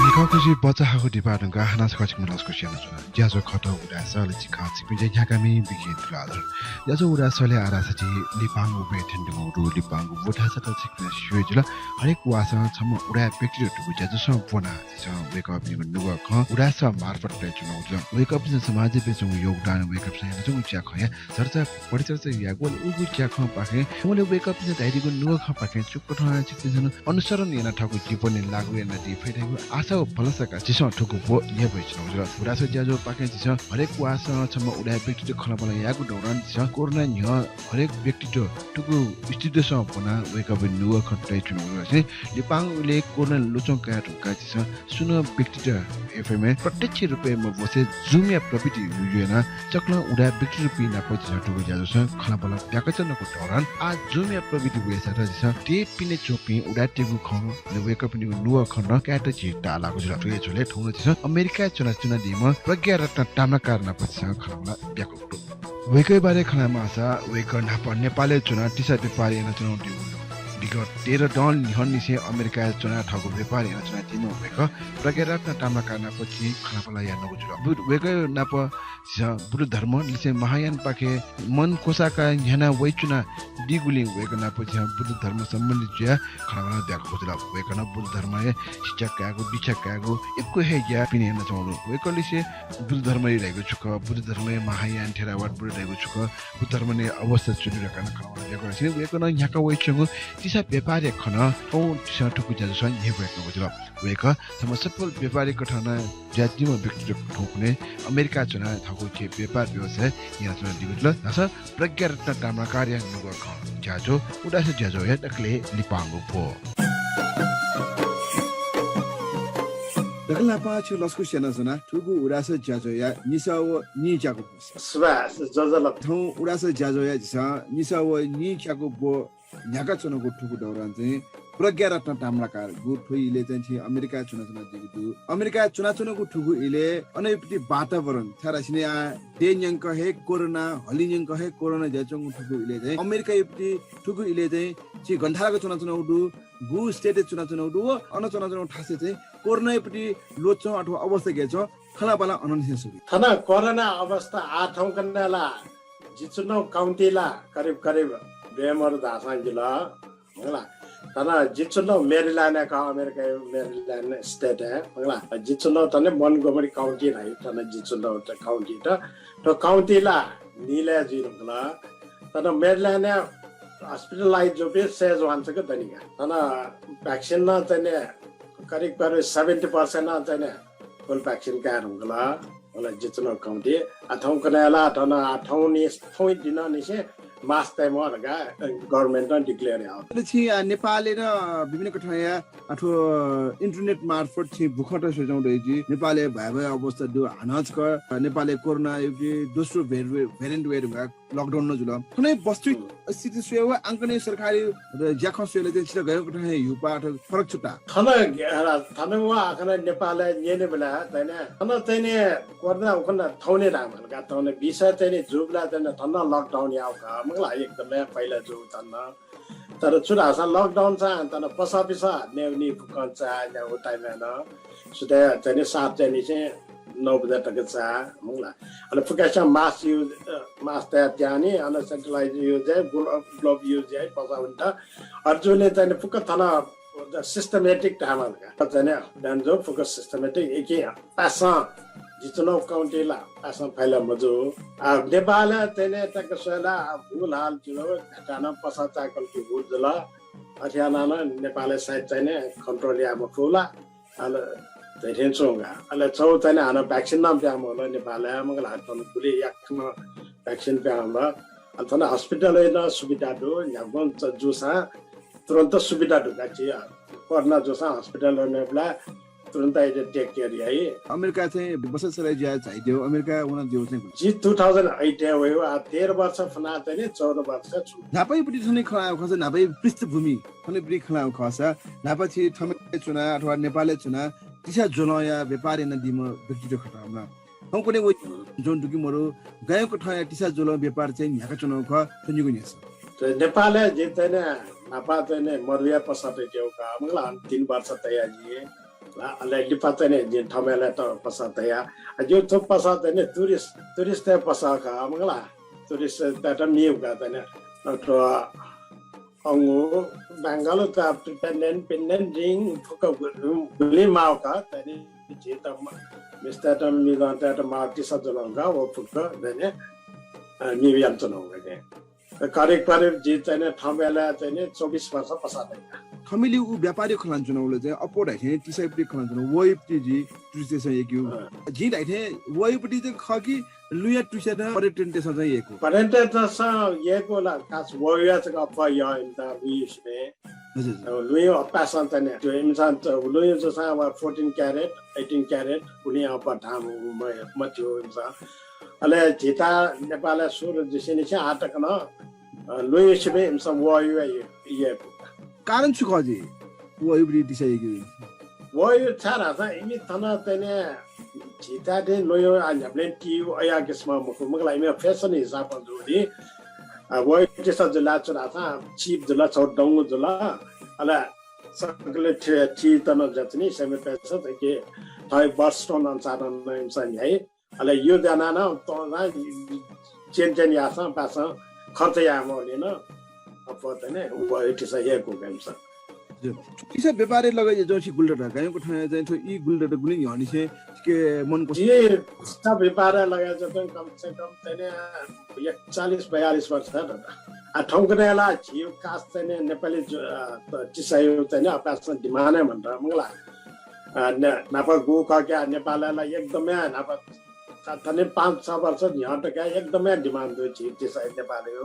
निखः खुसी बचाहागु दिपाः धुंकाः हानं छकः छिकपिन्त लसकुस यानाच्वना। ज्याझ्वः खः उदाय् सः, अले जि खः छिकपिनि ज्या न्ह्याकामि बिकी तुलाधर। ज्याझ्वः उदाय् सःलय् आः धाःसा झी लिपांगु ब्वय् थ्यने धुंकूगु दु। लिपांगु ब्व धाःसा त छिकपिन्सं स्यू हे जुल। हरेक वासं छम्ह उदाय् व्यक्तित्व दुगु ज्याझ्वः सः ब्वना झीसं वय्कःपिनिगु नुगः खँ उदाय् सः मार्फत तयाच्वनागु जुल। वय्कःपिन्सं समाजय् बियाच्वंगु योगदान, वय्कःपिन्सं यानाच्वंगु ज्याखँया चर्चा परिचर्चा यायेगु, अले उगु ज्याखँपाखें, अले वय्कःपिन्सं धयादीगु नुगः खँपाखें चुकथं छिकपिन्सं अनुसरण यानाः थःगु जीवनय् लागू यानादी फइ धइगु आशा व भलसा काः झीसं थुगु ब्व न्ह्यब्वयाच्वनागु जुल। उदाय् सः ज्याझ्वःपाखें झीसं हरेक वासं छम्ह उदाय् व्यक्तित्व खँल्हाबल्हा यायेगु दौरान झीसं कोरोना न्ह्यः हरेक व्यक्तित्व थुगु स्टुडियोसं ब्वनाः वय्कःपिनि नुगः खँ तयाच्वनागु जुल। लिपांगु इलय् कोरोना लुचं कयाः धुंकाः झीसं सुं नं व्यक्तित्व एफएमय् प्रत्यक्ष रूपय् मब्वंसे जुमया प्रविधि युजु यानाः सकलें उदाय् व्यक्तित्वपिं नाप झीसं थुगु ज्याझ्वलय् खँल्हाबल्हा ब्याकाच्वनागु दौरान आः जुमया प्रविधि वय्सात झीसं देशय् पिने च्वंपिं उदाय्‌तय्गु खँ, अले वय्कःपिनिगु नुगः खँ नं कायेत झी ताःलाःगु जुल। थुगु ज्याझ्वलय् थौं नं झीसं अमेरिकाय् च्वनाच्वनादीम्ह प्रज्ञारत्न ताम्राकार नाप झीसं खँल्हाबल्हा ब्याकागु दु। वय्कःया बारे खँ ल्हायेमाःसा वय्कः न्हापा नेपालय् च्वनाः तिसा व्यापार यानाच्वनादीगु दु। विगत तेह्र दँ न्ह्यःनिसें अमेरिकाय् च्वनाः थःगु व्यापार यानाच्वनादीम्ह वय्कः प्रज्ञारत्न ताम्राकार नाप झी खँल्हाबल्हा यानागु जुल। वय्कः नाप झीसं बुद्ध धर्म लिसें महायानपाखे मन क्वसाकाः न्ह्याना वयाच्वनादीगुलिं वय्कः नाप झीसं बुद्ध धर्म सम्बन्धी जुयाः खँल्हाबल्हा ब्याकागु जुल। वय्कलं बुद्ध धर्मय् शिक्षा कायेगु, दीक्षा कायेगु यक्व हे ज्या पिने यानाच्वंगु दु। वय्कःलिसे बुद्ध धर्मय् धइगु छु खः, बुद्ध धर्मय् महायान, थेरावाद, बुद्ध धइगु छु खः, बुद्ध धर्मया अवस्था छु धकाः नं खँल्हाबल्हा ब्याकागु दु। वय्कलं न्ह्याका वयाच्वंगु तिसा व्यापारया खँ नं थौं झीसं थुगु ज्याझ्वलय् न्ह्यब्वयाच्वनागु जुल। वय्कः छम्ह सफल व्यापारी कथं नं जुयादीम्ह व्यक्तित्व थौंकन्हय् अमेरिकाय् च्वनाः थःगु झी व्यापार व्यवसाय यानाच्वनादीगु जुल। धाःसा प्रज्ञारत्न ताम्राकारया नुगः खँ ज्याझ्वः उदाय् सः ज्याझ्वःया दकलय् लिपांगु ब्व। दकलय् न्हापां छु लसकुस यानाच्वना, थुगु उदास ज्याझ्वःया निसः व नीच्यागु ब्व। सुभाय्, ज्वजलपा। थौं उदास ज्याझ्वःया झीसं निसः व नीच्यागु ब्व न्ह्याकाच्वनागु थुगु दौरान चाहिँ प्रज्ञा रत्न ताम्राकारगु थ्व इलय् चाहिँ झी अमेरिकाय् च्वनाच्वनादीगु दु। अमेरिकाय् च्वनाच्वनागु थुगु इलय् अनयापट्टि वातावरण, छाय्धाःसा नि आ, देय् न्यंक हे कोरोना, हलि न्यंक हे कोरोना जुयाच्वंगु थुगु इलय् चाहिँ अमेरिकायापट्टि थुगु इलय् चाहिँ झी गन धाःसा च्वनाच्वनागु दु, गु state-य् च्वनाच्वनागु दु व अन च्वनाच्वनागु थासय् चाहिँ कोरोनायापट्टि ल्वःच्वं अथवा अवस्था गय् च्वं, खँल्हाबल्हा अनंनिसें स्वये। थन कोरोना अवस्था आः थौंकन्हय् ला जि च्वनागु county ला करिब करिब ब्वय् मरु धाःसां जिल, मखुला। थन जि च्वनागु Maryland-य् खः, अमेरिकाया Maryland state-य्, मखुला। जि च्वनागु थन Montgomery County धाइ, थन जि च्वनागु county त, थ्व county ला नीलय् जुइ धुंकल। थन Maryland-य् hospitalize जूपिं सय् जूगु जक दनि का। थन vaccine नं चाहिँ नि करिब करिब seventy percent नं चाहिँ नि full vaccine काये धुंकल। अले जि च्वनागु county। आः थौंकन्हय् ला थन आः थौंनि-, थौं दिनंनिसें mask तये म्वाः धकाः government नं declare याः। अले छिं, आ, नेपालय् नं विभिन्न कथंया, आ, थ्व internet मार्फत छिं बुखँ त स्वयाच्वंगु दु। नेपालय् भयावह अवस्था दु, हानं छकः, आ, नेपालय् कोरोनायागु दोस्रो vari-, variant वये धुंकाः lockdown नं जुल। थन वास्तविक हम्म। स्थिति स्वयेगु व आः कन्हय् सरकारी ज्याखँ स्वयेगु ला चाहिँ छितः गय् कथंया ह्यूपाः अथवा फरक छु ताः? थन, थन व आः कन्हय् नेपालय् न्यनेबलय् चाहिँ नि, थन चाहिँ नि कोरोना उखुन्हु थौंनि धाःसा मखुला, थौंनि बिस्तारै चाहिँ नि जूबलय् चाहिँ नि थन lockdown याःगु खः, मखुला, एकदमै पहिला जूगु थन। तर छु धाःसा lockdown चा थन पसःपिसः न्यागू नि फुक्कं चा न्यागू time-य् नं सुथय् चाहिँ नि सात बजेनिसें नौ बजे तक चा, मखुला। अले फुक्कसिनं mask use, अ, mask तयाः त्यानि, अन sanitizer use याइ, ग्लो-, glove use याइ, पसः वनेत। अले जुनि चाहिँ नि फुक्क थन systematic धाःसा मखुला। चाहिँ नि अभियान जू फुक्क systematic, एकी पासां जि च्वनागु county ला पासां फैला मजू। आ, नेपालय् चाहिँ नि तक स्वयेला, आ, भूगु हाल जुल, घाटानं पसः चाय्‌कल कि हूत जुल। अथे यानाः नं नेपालय् सायद चाहिँ नि control याये मफुला। अले धइथें च्वं का। अले छगू चाहिँ नि हानं vaccine नं ब्याहा मवल नेपालय्, मखुला, थन गुलि याकनं vaccine ब्याहा मवल। अले थन hospital-य् नं सुविधा दु, न्ह्यागुं च-, जूसां तुरुन्त सुविधा दु का। झी कोरोना जूसां hospital-य् नयेबलय् तुरुन्त अथे take care याइ। अमेरिका चाहिँ बसोबास याये झायादियागु, अमेरिका वनादियागु चाहिँ? जि two thousand eight-य् वयागु, आ, तेह्र वर्ष फुना चाहिँ नि चौध वर्ष छु। न्हापायापट्टि थन खँ ल्हायेगु खःसा न्हापाया पृष्ठभूमि, थनयापट्टि खँ ल्हायेगु खःसा न्हापा छि थम्हय् च्वना अथवा नेपालय् च्वना तिसा ज्वलंया व्यापार यानादीम्ह व्यक्तित्व खः, मखुला। थौंकन्हय् व ज्वं दु कि मरु, गय् कथंया तिसा ज्वलं व्यापार चाहिँ न्ह्याकाच्वनागु खः, थ्व निगू न्ह्यसः। त नेपालय् जि चाहिँ नि न्हापा चाहिँ नि मरुया पसः तयागु खः, मखुला, तीन वर्ष तया जि। अले लिपा चाहिँ नि जिं थम्हय्‌यात पसः तया। आ, जिगु थ्व पसः चाहिँ नि tourist, tourist-या पसः खः, मखुला। Tourist-तय्‌त मीगु खः चाहिँ नि। अ, थ्व अंगू, बांगल, त पिन्देन, पिन्देन, रिङ, फुक्क गु-, गुलि माःगु खः, चाहिँ नि झीत म-, मिस्तय्‌त, मिजंतय्‌त माःगु तिसा ज्वलं खः, व फुक्क चाहिँ नि, अ, मीगु यानाच्वनागु खः। करिब करिब जि चाहिँ नि थम्हय्‌यात चाहिँ नि चौबिस वर्ष पसः तया। थम्हय्‌यागु व्यापारया खँ ल्हानाच्वनागु ला चाहिँ अप्वः धाइथें तिसायापट्टि खँ ल्हानाच्वनागु, वयापट्टि जि tourist-तय्‌सं यय्‌केगु। अँ। जिं धाइथें वयापट्टि चाहिँ खः कि लुँया tourist-तय्‌सं, पर्यटनतय्‌सं चाहिँ यय्‌केगु? पर्यटनतय्‌सं यय्‌केगु ला, खास वया जक अप्वः यः इमित, लुँया सिबें। हजुर, हजुर। अब लुँया अप्पाय्‌सं चाहिँ नि, त्यो इमिसं त लुँया जूसां व fourteen carat, eighteen carat, उलिं अप्वः धाम म-, मथ्यू इमिसं। अले झीत नेपालय् सुरु जुसेंनिसें आः तक नं, अ, लुँया सिबें इमिसं वया यय्‌केगु। कारण छु खः जि? वयापट्टि तिसा यय्‌केगु। वया छाय् धाःसा इमि थन चाहिँ नि झीत थें लुँया आ न्ह्याबलें टीगु अज्याःगु किसिमं मखु, मखुला, इमिगु fashion हिसाबं जू नि। अ, वया तिसा जुल छु धाःसा cheap जुल, छगू दंगु जुल। अले सकलें थी, थीत नं ज्याःगु नि, semi fashion, थुकी थः birthstone अनुसार नं इमिसं न्ह्याइ। अले use यानाः नं तःजां change change याःसां पासां खर्च याये मवःनिं नं अप्वः चाहिँ नि वया तिसा यय्‌केगु खः इमिसं। हजुर। तिसा व्यापारय् लगय् यानाच्वंगु गुलि दत, गय् कथंया चाहिँ थ्व ई गुलि दत गुलिं न्ह्यःनिसें छिके मन क्वसि? ई तिसा व्यापारय् लगय् यानाच्वंगु कम से कम चाहिँ नि एकचालिस बयालिस वर्ष दत। आ, थौंकन्हय् ला झीगु खास चाहिँ नि नेपाली जु-, अ, त-, तिसाया चाहिँ नि अपाय्‌सं demand हे मन्त, मखुला। अ, ने-, न्हापा गु खः कि आ, नेपालय् ला एकदमै न्हापा थ-, थन पाँच छ वर्ष न्ह्यः तक एकदमै demand दु झी तिसाया नेपालय्।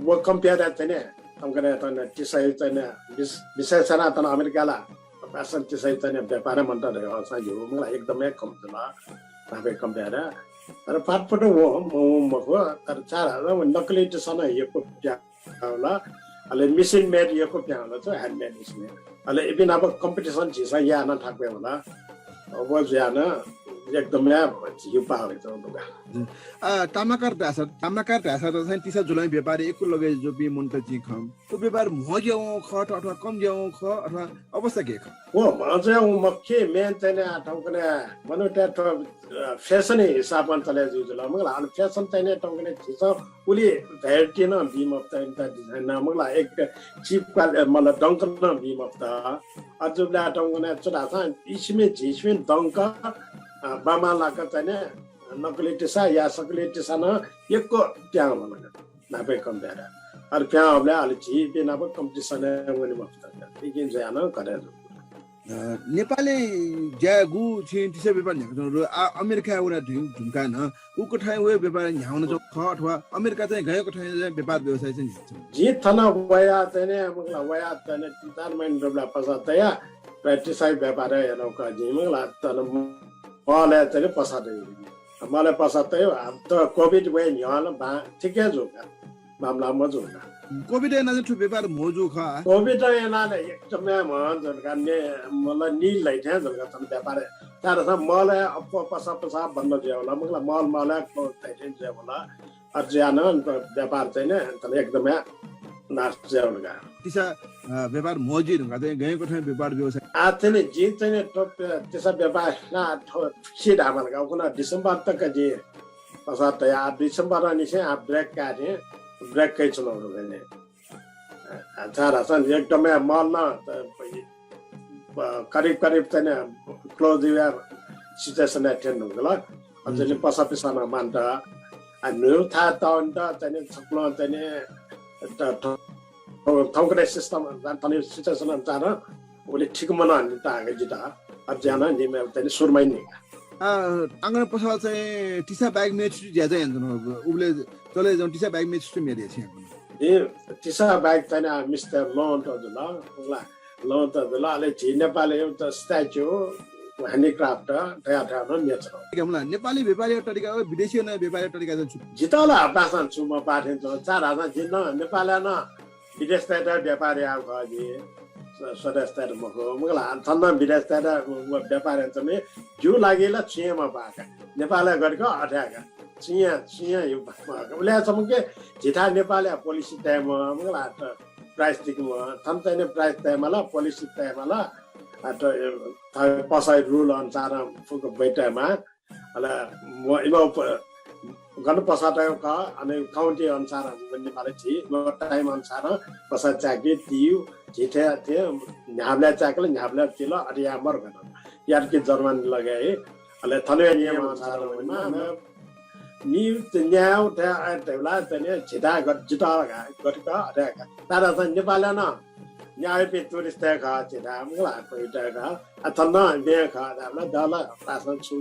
व compare यायेत चाहिँ नि, थौंकन्हय् थन तिसाया चाहिँ नि विश-, विशेष यानाः थन अमेरिकाय् ला पासां तिसाइ चाहिँ व्यापार मन्त धयो सां यो मला एकदमै कम जुल। नापे कम प्यारा। तर पाटपट वो मो मखो तर चार हजार नकली तिसा न यक्व प्यावला। अले machine made यक्व प्यावला छ handmade machine। अले इपिनाप competition झिसा याना थाकबे होला। अब ज्यान एकदमै झिउ पावे त लुगा। तामाकार धासा तामाकार धासा त चाहिँ तिसा जुलाइ व्यापारी एक लगे जोपी मन्त जि खम। तो व्यापार म्हो ज्याउ ख अथवा कम ज्याउ ख अथवा अवस्था के ख? वो मज्याउ मखे मेन चाहिँ आ ठौकने मनु त fashion हिसाबमा चले जुजुला मगला। अन fashion चाहिँ ठौकने झिसा उली variety न बीमफ्त इन्ता design न मगला। एक cheap क्वाल मतलब डंक न बीमफ्त। अजुबला डंक न चुडासा इसिमे झिसमे डंक बामा लाक चाहिँ नकली तिसा या सकली तिसा न यक्व प्यां होला। नापे कम प्यारा। अर प्यां हबले अले झी बे नाप competition वने मफ्त। इकिन जयान करे। नेपाली ज्यागु छि तिसा व्यापार न्ह्याक आ अमेरिका वना धुंका न उ कथाय् वे व्यापार न्ह्याउन ख अथवा अमेरिका चाहिँ गयो कथाय् व्यापार व्यवसाय चाहिँ न्ह्याउन। जि थन वया चाहिँ मगला वया चाहिँ तीन चार महिना डबला पसा तया practice व्यापार हेरौका जि मगला तन मले चाहिँ पसा दे। मले पसा तय त कोभिड वे न्ह्याल बा ठिकै जुका। मामला मजुका। कोभिड याना चाहिँ थु व्यापार मजु ख। कोभिड याना एकदमै म जुका ने मतलब नि लैथे जुका तन व्यापार। तर मले अप पसा पसा बन्द जेवला मगला मल मले को तैथे जेवला। अज्यान व्यापार चाहिँ ने तन एकदमै नाश जेवलगा। तिसा व्यापार मजि ढुंगा चाहिँ गएको ठाउँ व्यापार व्यवसाय आ चाहिँ जि चाहिँ तिसा व्यापार ना सी धामलगा उकुन डिसेम्बर तक जि पसा तया डिसेम्बर निसे आ ब्रेक काटे। ब्रेक कै चलाउनु भने चार हसन एकदमै मल न करिब करिब चाहिँ क्लोज या सिचुएसन एटेन्ड हुँगल। अनि पसा पिसा न मान्त आ न्हु था तौन त चाहिँ छक्लो चाहिँ थौकने सिस्टम जान तने सिचुएसन अनुसार उले ठिक मन नि तांग जिता। अब ज्यान निमे चाहिँ सुरमै नि आंगन पसा चाहिँ तिसा बाइक म्याच ज्या चाहिँ उबले चले जाउँ तिसा बाइक म्याच म्याच ए तिसा बाइक चाहिँ मिस्टर लोन त जुल। ला लोन त जुल अले झी नेपाली एउटा स्ट्याचु ह्यान्डिक्राफ्ट तयार तयार म्याच। के मला नेपाली व्यापारी तरिका हो विदेशी न व्यापारी तरिका चाहिँ छु? जितला भाषा छु म पाठे चार हजार जिन नेपाली न विदेश तयार व्यापारी आउ खजी। स्वदेश तयार मखो मगला थन विदेश तयार व्यापारी चाहिँ जिउ लागि ला छुएमा बाका नेपाली गरिक अठ्याका। चिया चिया यु उल्या चमके झिठा नेपाल या पोलिसी तय्‌म्ह मगला प्राइस तिकम्ह थन तय्‌ने प्राइस तय्‌माला पोलिसी तय्‌माला। पसाइ रुल अनुसार फुक बैठकमा अले इमा गन पसा तय का अनि काउन्टी अनुसार नेपाल झी टाइम अनुसार पसा चाकी तियु झिठे थे न्याबले चाकले न्याबले तिल अरे या मर गन यार के जर्मन लगे। अले थने नियम अनुसार नि न्याय उठे आए तेवला तने झिटा गत जिता लगा गत का अरे का तारा त नेपाल न न्याय पे टुरिस्ट तय का झिटा मुला कोइटा का अथन बे का दाबला दला पासन छु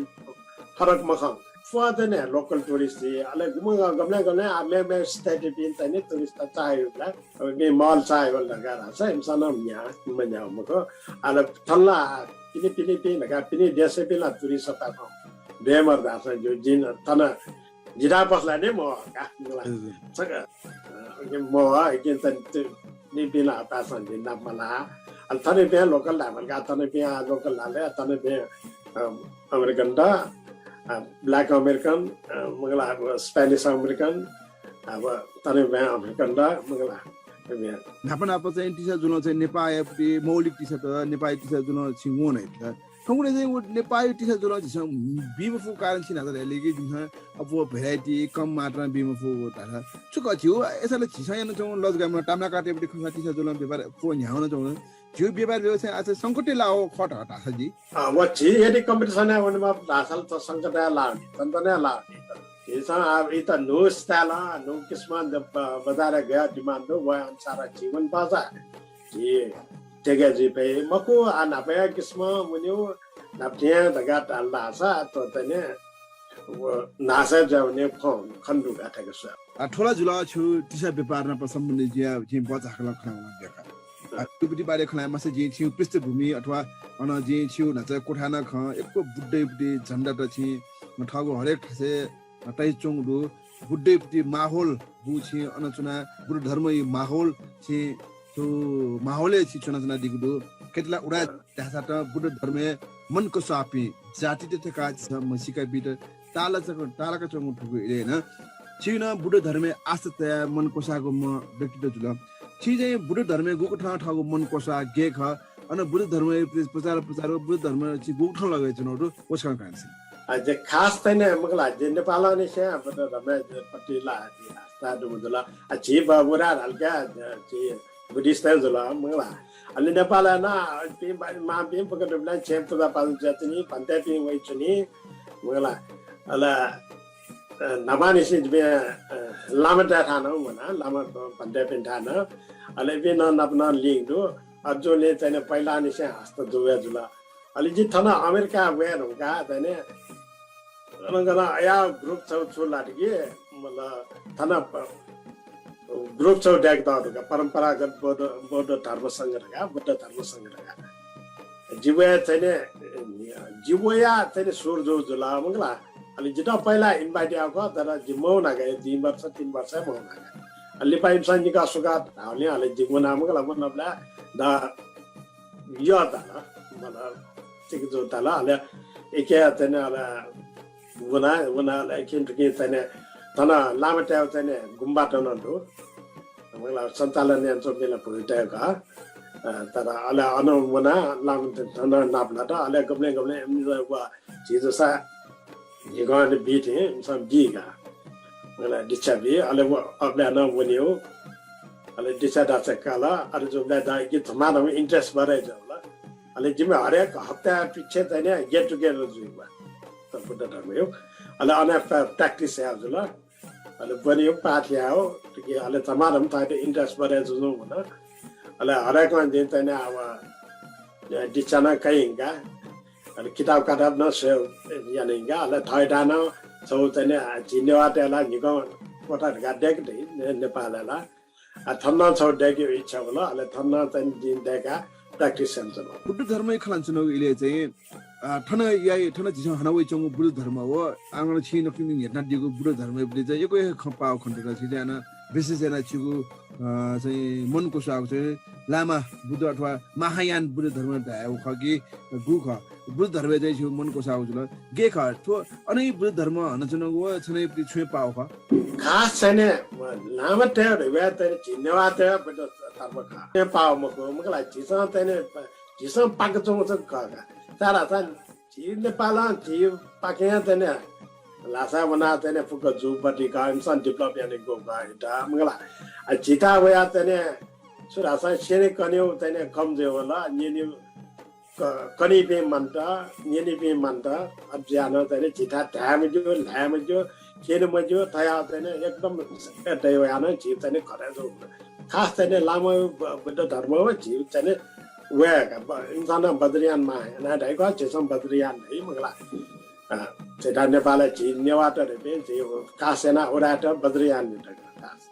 फरक मखं। फुवा तने लोकल टुरिस्ट अले गमला गमला आ मे मे स्टेट पिन तने टुरिस्ट चाहे होला। अब मे मल चाहे होला का रासा इमसन न्या मन्या मखो। अले थल्ला पिने पिने पिने का पिने देशे पिला टुरिस्ट सता बेमर दास जो जिन तन जिरा पसला ने म का मला सक म के तन नि पिला पासन दिन ना मला। अले थने पे लोकल धामल का थने पे लोकल लाले थने पे American the black American Mangala Spanish American अब तने पे अमेरिकन द मगला। न्हापा न्हापा चाहिँ तिसा जुलं चाहिँ नेपाःयापट्टि मौलिक तिसा त नेपाःया तिसा जुलं छिं वं हय्‌त। थौंकन्हय् चाहिँ व नेपाःया तिसा जुलं झीसं बी मफु कारण छि न्हाचः धाय्‌ले कि जिमिसं अप्वः भेराइटी कम मात्रां बी मफु धाःसा छु खः झीगु अय्‌साला झीसं यानाच्वंगु लजगामं ताम्राकारतय्‌पट्टि खंसा तिसा जुलं व्यापार अप्वः न्ह्यावनाच्वंगु। झीगु व्यापार व्यवसाय आः चाहिँ संकटय् लाः खः धाःसा जि। अ, व झी यदि कम्पिटिसनय् वनेमाः धाःसाला त संकटय् लाः नि, तन्तनय् लाः नि। झीसं आः इत न्हू स्टाइल, न्हू किसिमं ब-, बजारय् गया डिमान्ड दु, व अनुसार झी वनेपाःसा झी तेगे जुइ फइ। मखु, आः न्हापाया किसिमं वनेउ, न्हापा थें धकाः धाल धाःसा त तने व नासय् जुया वने खँ, खने दु का थेके स्व। आ, थ्व ला जुल छु तिसा व्यापार नाप सम्बन्धित जुया झी बचाखलं खनावल देखा। आ, थुपिं बारे खँ ल्हायेमाःसा जिं छिगु पृष्ठभूमि अथवा अन जिं छिगु न्हाचः क्वथाय् नं खँ यक्व बुद्धयागु झन्डा त छिं थःगु हरेक थासय् तयाच्वंगु दु। बुद्धयागु माहौल बु छिं अन च्वनाः बुद्ध धर्मया माहौल छिं थ्व माहौलय् छिं च्वनाच्वनादीगु दु। खय्‌त ला उदाय् धाःसा त बुद्ध धर्मय् मनक्वस्वापिं जातित थकाः झीसं म्हसीका बीत तालाक तालाक च्वंगु थुगु इलय् नं छिं नं बुद्ध धर्मय् आस्था तयाः मनक्वस्वाःम्ह व्यक्तित्व जुल। छिं चाहिँ बुद्ध धर्मय् गुकथं थःगु मनक्वस्वाः गय् खः, अन बुद्ध धर्मया प्रचार प्रचार व बुद्ध धर्म छिं गुकथं लगे च्वनागु दु, व छकः कनादिसँ। अ, जि खास चाहिँ मखु ला, जि नेपालंनिसें बुद्ध धर्मय् पट्टि ला आस्था दुगु जुल। अ, झी ब-, बुरा धाल का, अ, झी बुद्धिस्ट जुल, मखु ला। अले नेपालय् नं, अ, पिं बा-, मांपिं फुक्क दुबलय् छेँ पुजा पाजा जुयाच्वनी, भन्तेपिं वइच्वनी, मखु ला। अले, अ, न्हापांनिसें जिपिं, अ, लामातय् थाय् नं वना, लामा भन्तेपिं थाय् नं। अले इपिं नं नाप नं link दु। अ, जुलिं चाहिँ पहिलानिसें हस्त जुया जुल। अले जि थन अमेरिका वये धुंकाः चाहिँ अन गन अया group छौ छु लात कि, मतलब, थन प-, group छौ दय्‌कातःगु दु का, परम्परागत बौद्ध, बौद्ध धर्म संघ धकाः, बुद्ध धर्म संघ धकाः। जि वया चाहिँ, जि वया चाहिँ सुरु जू जुल, मखु ला। अले जितः पहिला invite याःगु खः, तर जि मवना का, दुई वर्ष, तीन वर्ष मवना का। अले लिपा इमिसं निका सुका धाःगुलिं, अले जि वना, मखु ला, वनाबलय् द यः धाल, मतलब, ठीक जू धाल। अले एके चाहिँ अले वना, वना, अले एके थुकी चाहिँ थन लामातय् चाहिँ गुम्बा दन दु। मतलब, सञ्चालन यानाच्वंपिं ला भुइँतय् खः। अ, तर अले अन वना, लामातय् थन नाप लात, अले गबलें गबलें इमिसं व झी जूसा झीगु अन बी थें इमिसं बी का। मतलब, दीक्षा बी, अले व अबलय् नं वनेगु। अले दीक्षा दाक्षा काल, अले जुबलय् दा कि धमाधम interest बढे जुल। अले जिमि हरेक हप्ता पिच्छे चाहिँ नि get together जुइगु बा। त बुद्ध धर्मया। अले अन प्रा-, practice याये जुल। अले बनेगु पाठ यायेगु, कि अले धमाधम थःत interest बढे जुल हुन। अले हरेक दिन चाहिँ नि अब दीक्षा नं कइंका। अले किताब काताब नं स्वये यानाइंका। अले थःत नं छौ चाहिँ नि, आ, झी नेवाःतय् ला न्हिकं क्वथा धकाः दय्‌के दइ, ने-, नेपालय् ला। आ, थन नं छौ दय्‌केगु इच्छा वल, अले थन नं चाहिँ नि जिं दय्‌काः practice यानाच्वना। बुद्ध धर्मया खँ ल्हानाच्वनागु इलय् चाहिँ, आ, थन याइ, थन झीसं हना वइच्वंगु बुद्ध धर्म व आः नं छिं नकतिनि न्ह्यथनादीगु बुद्ध धर्मया प्रति चाहिँ यक्व हे खँ पाः खनेदत। छिं चाहिँ अन विशेष यानाः छिगु, अ, चाहिँ मनक्वस्वाःगु चाहिँ लामा बुद्ध अथवा महायान बुद्ध धर्म धायेगु खः कि गु खः? बुद्ध धर्मय् चाहिँ छिगु मनक्वस्वाःगु जुल। गय् खः? थ्व अन बुद्ध धर्म हनाच्वनागु व छन्हु प्रति छुं हे पाः खः? खास चाहिँ नि लामातय् धइगु चाहिँ झी नेवाःतय् बुद्ध धर्म खः। छुं हे पाः मखु, मखु ला, झीसं चाहिँ नि, झीसं पाकाच्वंगु चाहिँ खः का। तर चाहिँ झी नेपालं झीपाखें चाहिँ नि ल्हासा वनाः चाहिँ नि फुक्क जूगु बति का, इमिसं develop यानागु का, इमित, मखु ला। आ, झीत वयाः चाहिँ नि छु धाःसा स्यनेकनेगु चाहिँ नि कम जुइ वल, न्यने क-, कनीपिं मन्त, न्यनीपिं मन्त, अज्यानं चाहिँ नि झीत धाये मज्यू, ल्हाये मज्यू, क्यने मज्यू, थ्व याः चाहिँ नि एकदम दया वयाः नं झी चाहिँ नि खरे जू। खास चाहिँ नि लामा ब-, बुद्ध धर्म व झी चाहिँ नि वय् का, ब-, इमिसं नं वज्रयान महायान धाइ का, झीसं वज्रयान धाइ, मखु ला। अ, झीत नेपालय् झी नेवाःत धइपिं झी खास यानाः उराय्‌त वज्रयान धाइ का, खास।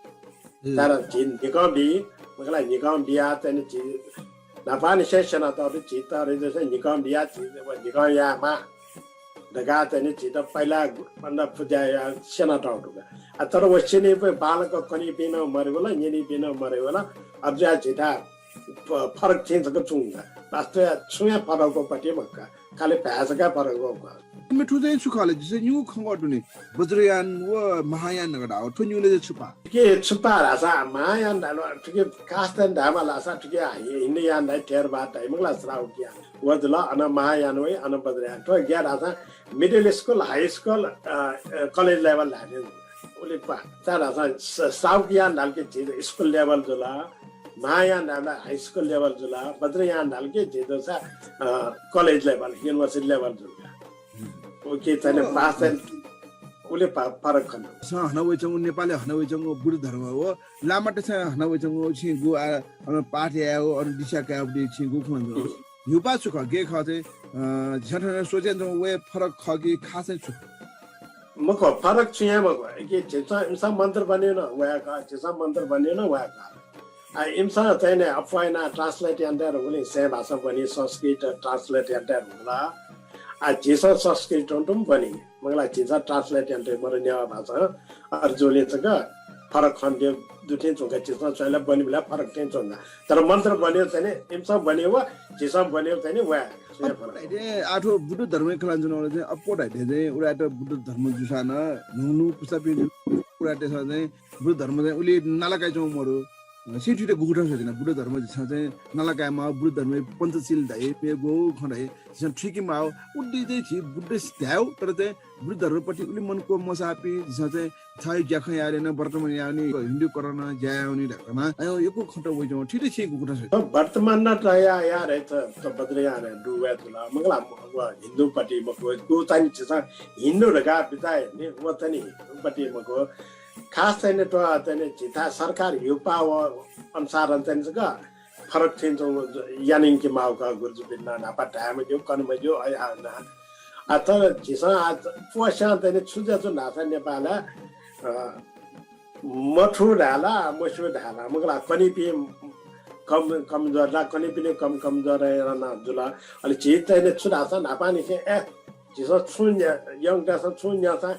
हम्म। तर झी न्हिकं बी, मखु ला, न्हिकं बियाः चाहिँ नि झी न्हापांनिसें स्यनातःगु दु, झी तःधंनिसें न्हिकं बियाः झी न्हिकं यायेमाः धकाः चाहिँ नि झीत पहिला भन्दा पुजा याः स्यनातःगु दु का। आ, तर व स्यनीपिं बांलाक कनीपिं नं मरे वल, न्यनीपिं नं मरे वल, अज्याः झीत फ-, फरक थें जक च्वं का। वास्तवय् छुं हे फरक वःगु पति मखु का। खालि भाय् जक फरक वःगु का। इमि थ्व चाहिँ छु खः ले? जितः निगू खँ दु नि। वज्रयान व महायान धकाः धाःगु। थ्व निगूया छु पाः? थुकी छु पाः धाःसा महायान धाल, थुकी खास चाहिँ धायेमाल धाःसा थुकी हि-, हिन्दुयान धाइ, थेरवाद धाइ, मखु ला, श्रावकयान। व जुल, अन महायान वइ, अन वज्रयान। थ्व गय् धाःसा middle school, high school, अ, अ, college level धाइ नि। उलि पाः। छाय् धाःसा स-, श्रावकयान धाल कि झी school level जुल, महायान धाल high school level जुल, वज्रयान धाल कि झी जूसा, अ, college level, university level जुल। हम्म। उकी चाहिँ नि अँ। पास चाहिँ उलि पा-, फरक खन। झीसं हना वइच्वंगु, नेपालय् हना वइच्वंगु बुद्ध धर्म व लामातय्सं हना वइच्वंगु छिं गु आ, अन पाठ यायेगु, अन दीक्षा कायेगु छिं गु खँ ल्हानाच्वंगु। हम्म। न्ह्यू पाः छु खः, गय् खः चाहिँ, अ, झीसं थन स्वयाच्वंगु व हे फरक खः कि खास चाहिँ छु? मखु, फरक छुं हे मखु। कि झीसं, इमिसं मन्त्र बनेगु नं व हे खः, झीसं मन्त्र बनेगु नं व हे खः। आ, इमिसं चाहिँ नि अप्वः यानाः translate यानातये धुंकल, सें भाषां ब्वनी, संस्कृत translate यानातये धुंकल। आ, झीसं संस्कृत तुं तुं ब्वनी, मखुला, झीसं translate यानातये मरु नेवाः भाषां। अथे जूगुलिं छकः फरक खँ दु थें च्वंका, झीसं स्वयाः ब्वनीबलय् फरक थें च्वंका। तर मन्त्र ब्वनेगु चाहिँ नि इमिसं ब्वनेगु व झीसं ब्वनेगु चाहिँ नि व हे छुं हे फरक। धाइथें आः थ्व बुद्ध धर्मय् खँ ल्हानाच्वनागु चाहिँ अप्वः धाइथें चाहिँ उराय्‌त बुद्ध धर्म जूसां नं न्हून्हू पुस्तापिं उराय्‌तय्‌सं चाहिँ बुद्ध धर्म चाहिँ उलि नाला काइच्वंगु मरु। छिं थुइत गुकथं स्वयाच्वना? बुद्ध धर्म झीसं चाहिँ नाला कायेमाः, बुद्ध धर्मय् पञ्चशील धाइ, मेगु खँ धाइ, झीसं थुइकेमाः। उलि चाहिँ झी बुद्ध धायेगु, तर चाहिँ बुद्ध धर्मप्रति उलि मन क्वमसाःपिं झीसं चाहिँ थःगु ज्याखँ याःगु नं वर्तमान याःगु नि, हिन्दूकरण ज्या याःगु नि धकाः नं, अय्, यक्व खँत वइच्वं। थुइत छिं गुकथं स्वयाच्वना? वर्तमान नं त या, याः रे, त, त बद्र याः रे, दु वये धुंकल। मखुला, व हिन्दूपट्टि मखु, व चाहिँ नि झीसं हिन्दू धकाः बिचाः याइ नि, व चाहिँ नि हिन्दूपट्टि मखु। खास चाहिँ नि थ्व चाहिँ नि झीथाय् सरकार ह्यूपाः वःगु अनुसारं चाहिँ नि छकः फरक थें च्वंगु यानायंके माःगु का गुरुजुपिन्त नं न्हापा धाये मज्यू, कने मज्यू, अय् आ ना। आ, तर झीसं आः प्वस्यां चाहिँ नि छु जुयाच्वन धाःसा नेपालय्, अ, मथू धाये ला, मस्यू धाये ला, मखुला, कनीपिं कम, कमजोर ला, कनीपिं कम, कमजोर यानाः जुल। अले झी चाहिँ नि छु धाःसा न्हापांनिसें, ए, झीसं छुं न्या-, youngतय्‌सं छुं न्यंसां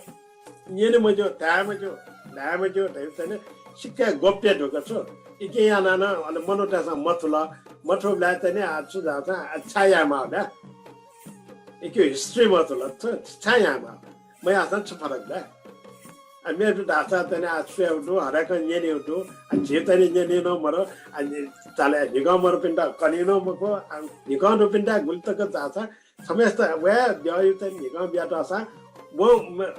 न्यने मज्यू, धाये मज्यू, धाये मज्यू धइगु चाहिँ नि सिक्क गोप्य धुंकल छु। इके यानाः नं अले मनूतय्‌सं मथुल, मथूबलय् चाहिँ नि आः छु धाःसा आः छाय् यायेमाः ला? इके history मथुल, छु, छाय् यायेमाः? मयाःसां छु फरक ला? आ, मेपिं धाःसा चाहिँ नि आः स्वयेगु दु, हरेकं न्यनेगु दु। आ, झी चाहिँ नि न्यने नं मरु। आ, नि-, चाले न्हिकं मरुपिन्त कनी नं मखु। आ, न्हिकं दुपिन्त गुलि तक धाःसा छम्हय्‌सित वया द्यःया चाहिँ न्हिकं बियातःसां व म-,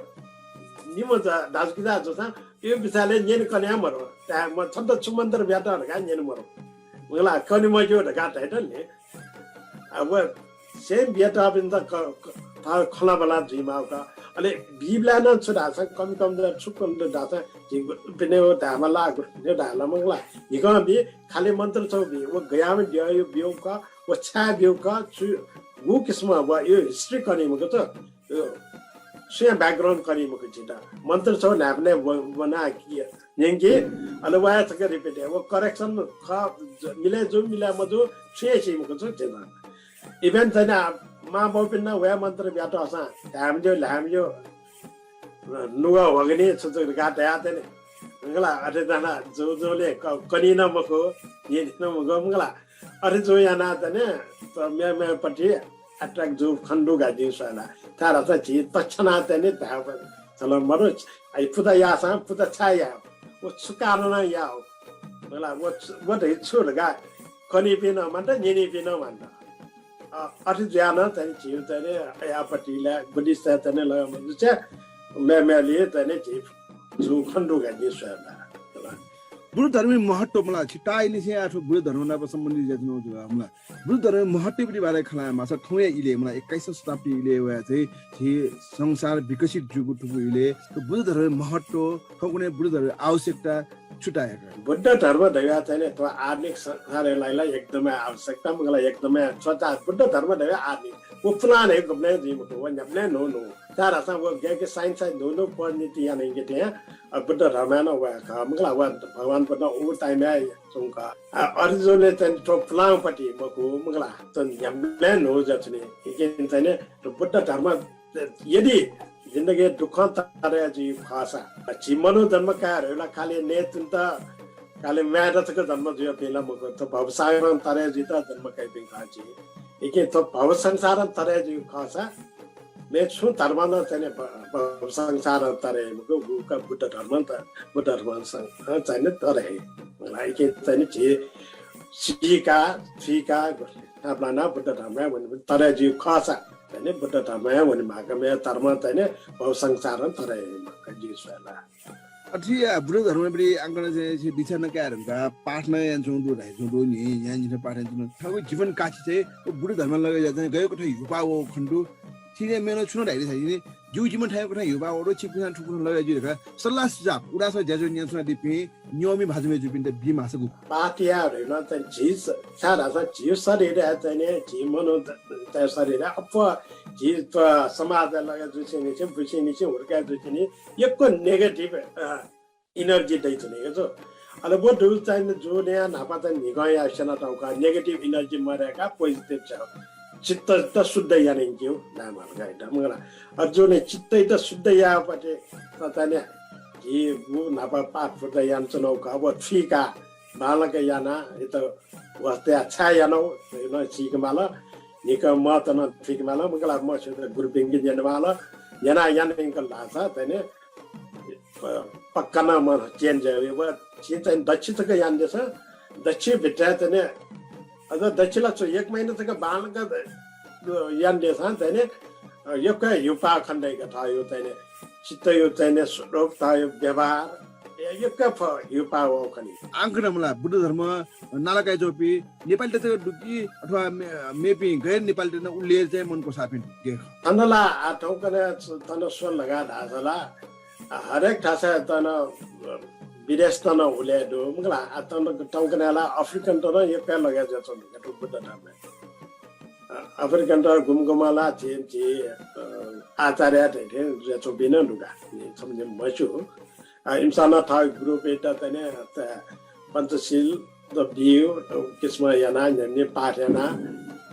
निम्ह जा-, दाजुकिजा जूसां यो बिचालय् न्यने कने हे मरु। ताय् म-, छन्त छु मन्त्र बियात धकाः न्यने मरु। मखुला, कने मज्यू धकाः धाइत नि। आ, व सें बियातःपिन्त क-, क-, थः खँल्हाबल्हा जुइमाःगु का। अले बीबलय् नं छु धाःसा कमी कमजोर छु कमजोर धाःसा झी गुरुपिन्त धायेमाः ला, गुरुपिन्त धाये ला, मखुला। न्हिकं बी, खालि मन्त्र छगू बी। व गज्याःम्ह द्यःया ब्यूगु का, व छाय् ब्यूगु का, छु, गु किसिमं व यो history कनी मखु त, यो सुया background कनी मखु झीत। मन्त्र छगू न्हाय्‌पनय् व-, वनाः कि न्यंकी, अले व हे छकः repeat याये। व correction ख-, ज-, मिले जू, मिले मजू, छुं हे सी मखु छु झीत। Even चाहिँ नि आ, मांबौपिन्त व हे मन्त्र बियातःसां धाये मज्यू, ल्हाये मज्यू, नुगः ह्वगनि छु छु धकाः धयातःनि। मखुला, अथे धयाः जू जूगुलिं क-, कनी नं मखु, न्यनी नं मखु, मखुला। अथे जूगु यानाः चाहिँ नि त मेमेपट्टि attract जूगु खनेदु का जिं स्वये ला। छाय्‌धाःसा झी तछ्यानाः चाहिँ नि धायेगु झल मरु, अय् पुजा याःसां पुजा छाय् यायेगु? व छु कारणं याःगु? मखुला, व छु, व धइगु छु धकाः कनीपिं नं मानत, न्यनीपिं नं मानत। अ, अथे जुयाः नं चाहिँ नि झीगु चाहिँ नि अयापट्टि ला Buddhist-तय् चाहिँ नि लगे मजुसे मेमेलिइ चाहिँ नि झी जूगु खनेदु का जिं स्वये ला। बुद्ध धर्मया महत्व मला, छिं ताःहाकःनिसें आः थ्व बुद्ध धर्म नाप सम्बन्धित जुयाच्वनागु जुल मला। बुद्ध धर्मया महत्वया बारे खँ ल्हायेमाःसा थौंया इलय् मला, एक्काइसौँ शताब्दी इलय् वयाः चाहिँ झी संसार विकसित जूगु थुगु इलय् थ्व बुद्ध धर्मया महत्व, थौंकन्हय् बुद्ध धर्मया आवश्यकता छु ताःहाकः? बुद्ध धर्म धयाः चाहिँ नि थ्व आधुनिक संसारय् लागि ला एकदमै आवश्यकता, मखुला, एकदमै च्वचा। बुद्ध धर्म धयाः आधुनिक, व पुलां हे गुबलें जुइ मखु, व न्ह्याबलें न्हू न्हू। छाय्‌धाःसा व गय्‌के science-य् न्हू न्हू परिणति यानायंके थें, अ, बुद्ध धर्मय् नं वया खः, मखुला, व भगवान बुद्ध उ time-य् च्वंगु खः। अ, अथे जूगुलिं चाहिँ थ्व पुलांपट्टि मखु, मखुला, थ्व न्ह्याबलें न्हू जुयाच्वनी। इकिं चाहिँ नि थ्व बुद्ध धर्म यदि जिन्दगीइ दुःखं तरे जुइगु खःसा, झी मनू जन्म काये धइगु ला खालि नयेतुन्त, खालि मायेत जक जन्म जुइपिं ला मखु, थ्व भवसागरं तरे जुइत जन्म कइपिं खः झी। इकिं थ्व भवसंसारं तरे जुइगु खःसा, मेगु छुं धर्मं नं चाहिँ नि भ-, भवसंसारं तरे याइ मखु, बुद्ध धर्मं त-, बुद्ध धर्मं सं-, अ, चाहिँ नि तरे याइ। इकिं चाहिँ नि झी सीका, थुइका, थाय् ब्लानाः बुद्ध धर्मय् वने, तरे जुइगु खःसा, चाहिँ नि बुद्ध धर्मय् वनेमाःगु, मेगु धर्मं चाहिँ नि भवसंसारं तरे याइ मखु जिं स्वये ला। अथे या बुद्ध धर्मय् आः कन्हय् चाहिँ झी दीक्षा नं काये धुंकाः पाठ नं यानाच्वंगु दु, धाइच्वंगु दु नि, न्हियान्हिथं पाठ यानाच्वंगु दु। थःगु जीवन काःछि चाहिँ व बुद्ध धर्मं लगे जुयाः चाहिँ गय् कथं ह्यूपाः वःगु खनेदु। छिं चाहिँ मेगु छुं नं धाइ रे, जिं जिमि थाय् कथं ह्यूपाः वःगु दु, छिकपिन्सं थुकथं लगे जुइ धकाः सल्लाह सुझाव, उदाय् सभाय् ज्याझ्वः न्यनाच्वनादीपिं न्यंपिं भाजु मय्जुपिन्त बी माःसा गुगु? पाठ याये धइगु नं चाहिँ झी स-, छाय्‌धाःसा झी शरीरय् चाहिँ नि, झी मनूतय् शरीरय् अप्वः झी थ्व समाजय् लगे जुसेंनिसें, बुसेंनिसें, हुर्काय् जुसेंनिसें यक्व negative, अ, energy दइच्वनी का छु। अले व दु चाहिँ जुलिया न्हापा चाहिँ न्हिगंया स्यनातःगु खः, negative energy मदय्काः positive चाहिँ चित्तयात शुद्ध यानायंकेगु धायेमाल का। मखुला, अ, जुलिया चित्तयात शुद्ध यायेगु पति चाहिँ नि झी व न्हापा पाठ पुर्ता यानाच्वनागु खः। व थुइकाः बांलाक यानाः इत वस्तया छाय् यानागु नं सीकेमाल, न्हिकं महत्व नं थुइकेमाल। मखुला, मस्यूत गुरुपिंके न्यनेमाल, न्यनाः यानायंकल धाःसा चाहिँ नि प-, पक्का नं मन change जुइ। व छिं चाहिँ दच्छि तक यानादिसँ, दच्छि भित्र चाहिँ नि, अझ दच्छि ला छु, एक महिना तक बांलाक यानादिसँ चाहिँ नि, अ, यक्व ह्यूपाः खने दय्क थःगु चाहिँ नि, चित्तया चाहिँ नि स्वरूप, थःगु व्यवहार, य-, यक्व फ-, ह्यूपाः वः खनी। आंकनं मला बुद्ध धर्म नालाकाइ च्वंपिं नेपालीत तक दु कि अथवा मे-, मेपिं गैर नेपालीत नं उल्लेख चाहिँ मन क्वसाःपिं दु कि? थन ला आ थौंकन्हय् थन स्वल धकाः धाःसा ला, आ, हरेक थासय् थन, अ, विदेशत नं उल्लेख दु। मखुला, आ थन थौंकन्हय् ला अफ्रिकनत नं यक्व लगे जुयाच्वंगु दु बुद्ध धर्म। अ, अफ्रिकनत गुम्ह गुम्ह ला झी, झी, अ, आचार्य धइथें जुयाच्वंपिं नं दु का। जिं छम्ह जिं मस्यू। अ, इमिसं नं थःगु गुरुपिंत चाहिँ नि, अ, पञ्चशील द बिउ, अ, किसिम यानाः न्ह्यःने पाठ यानाः,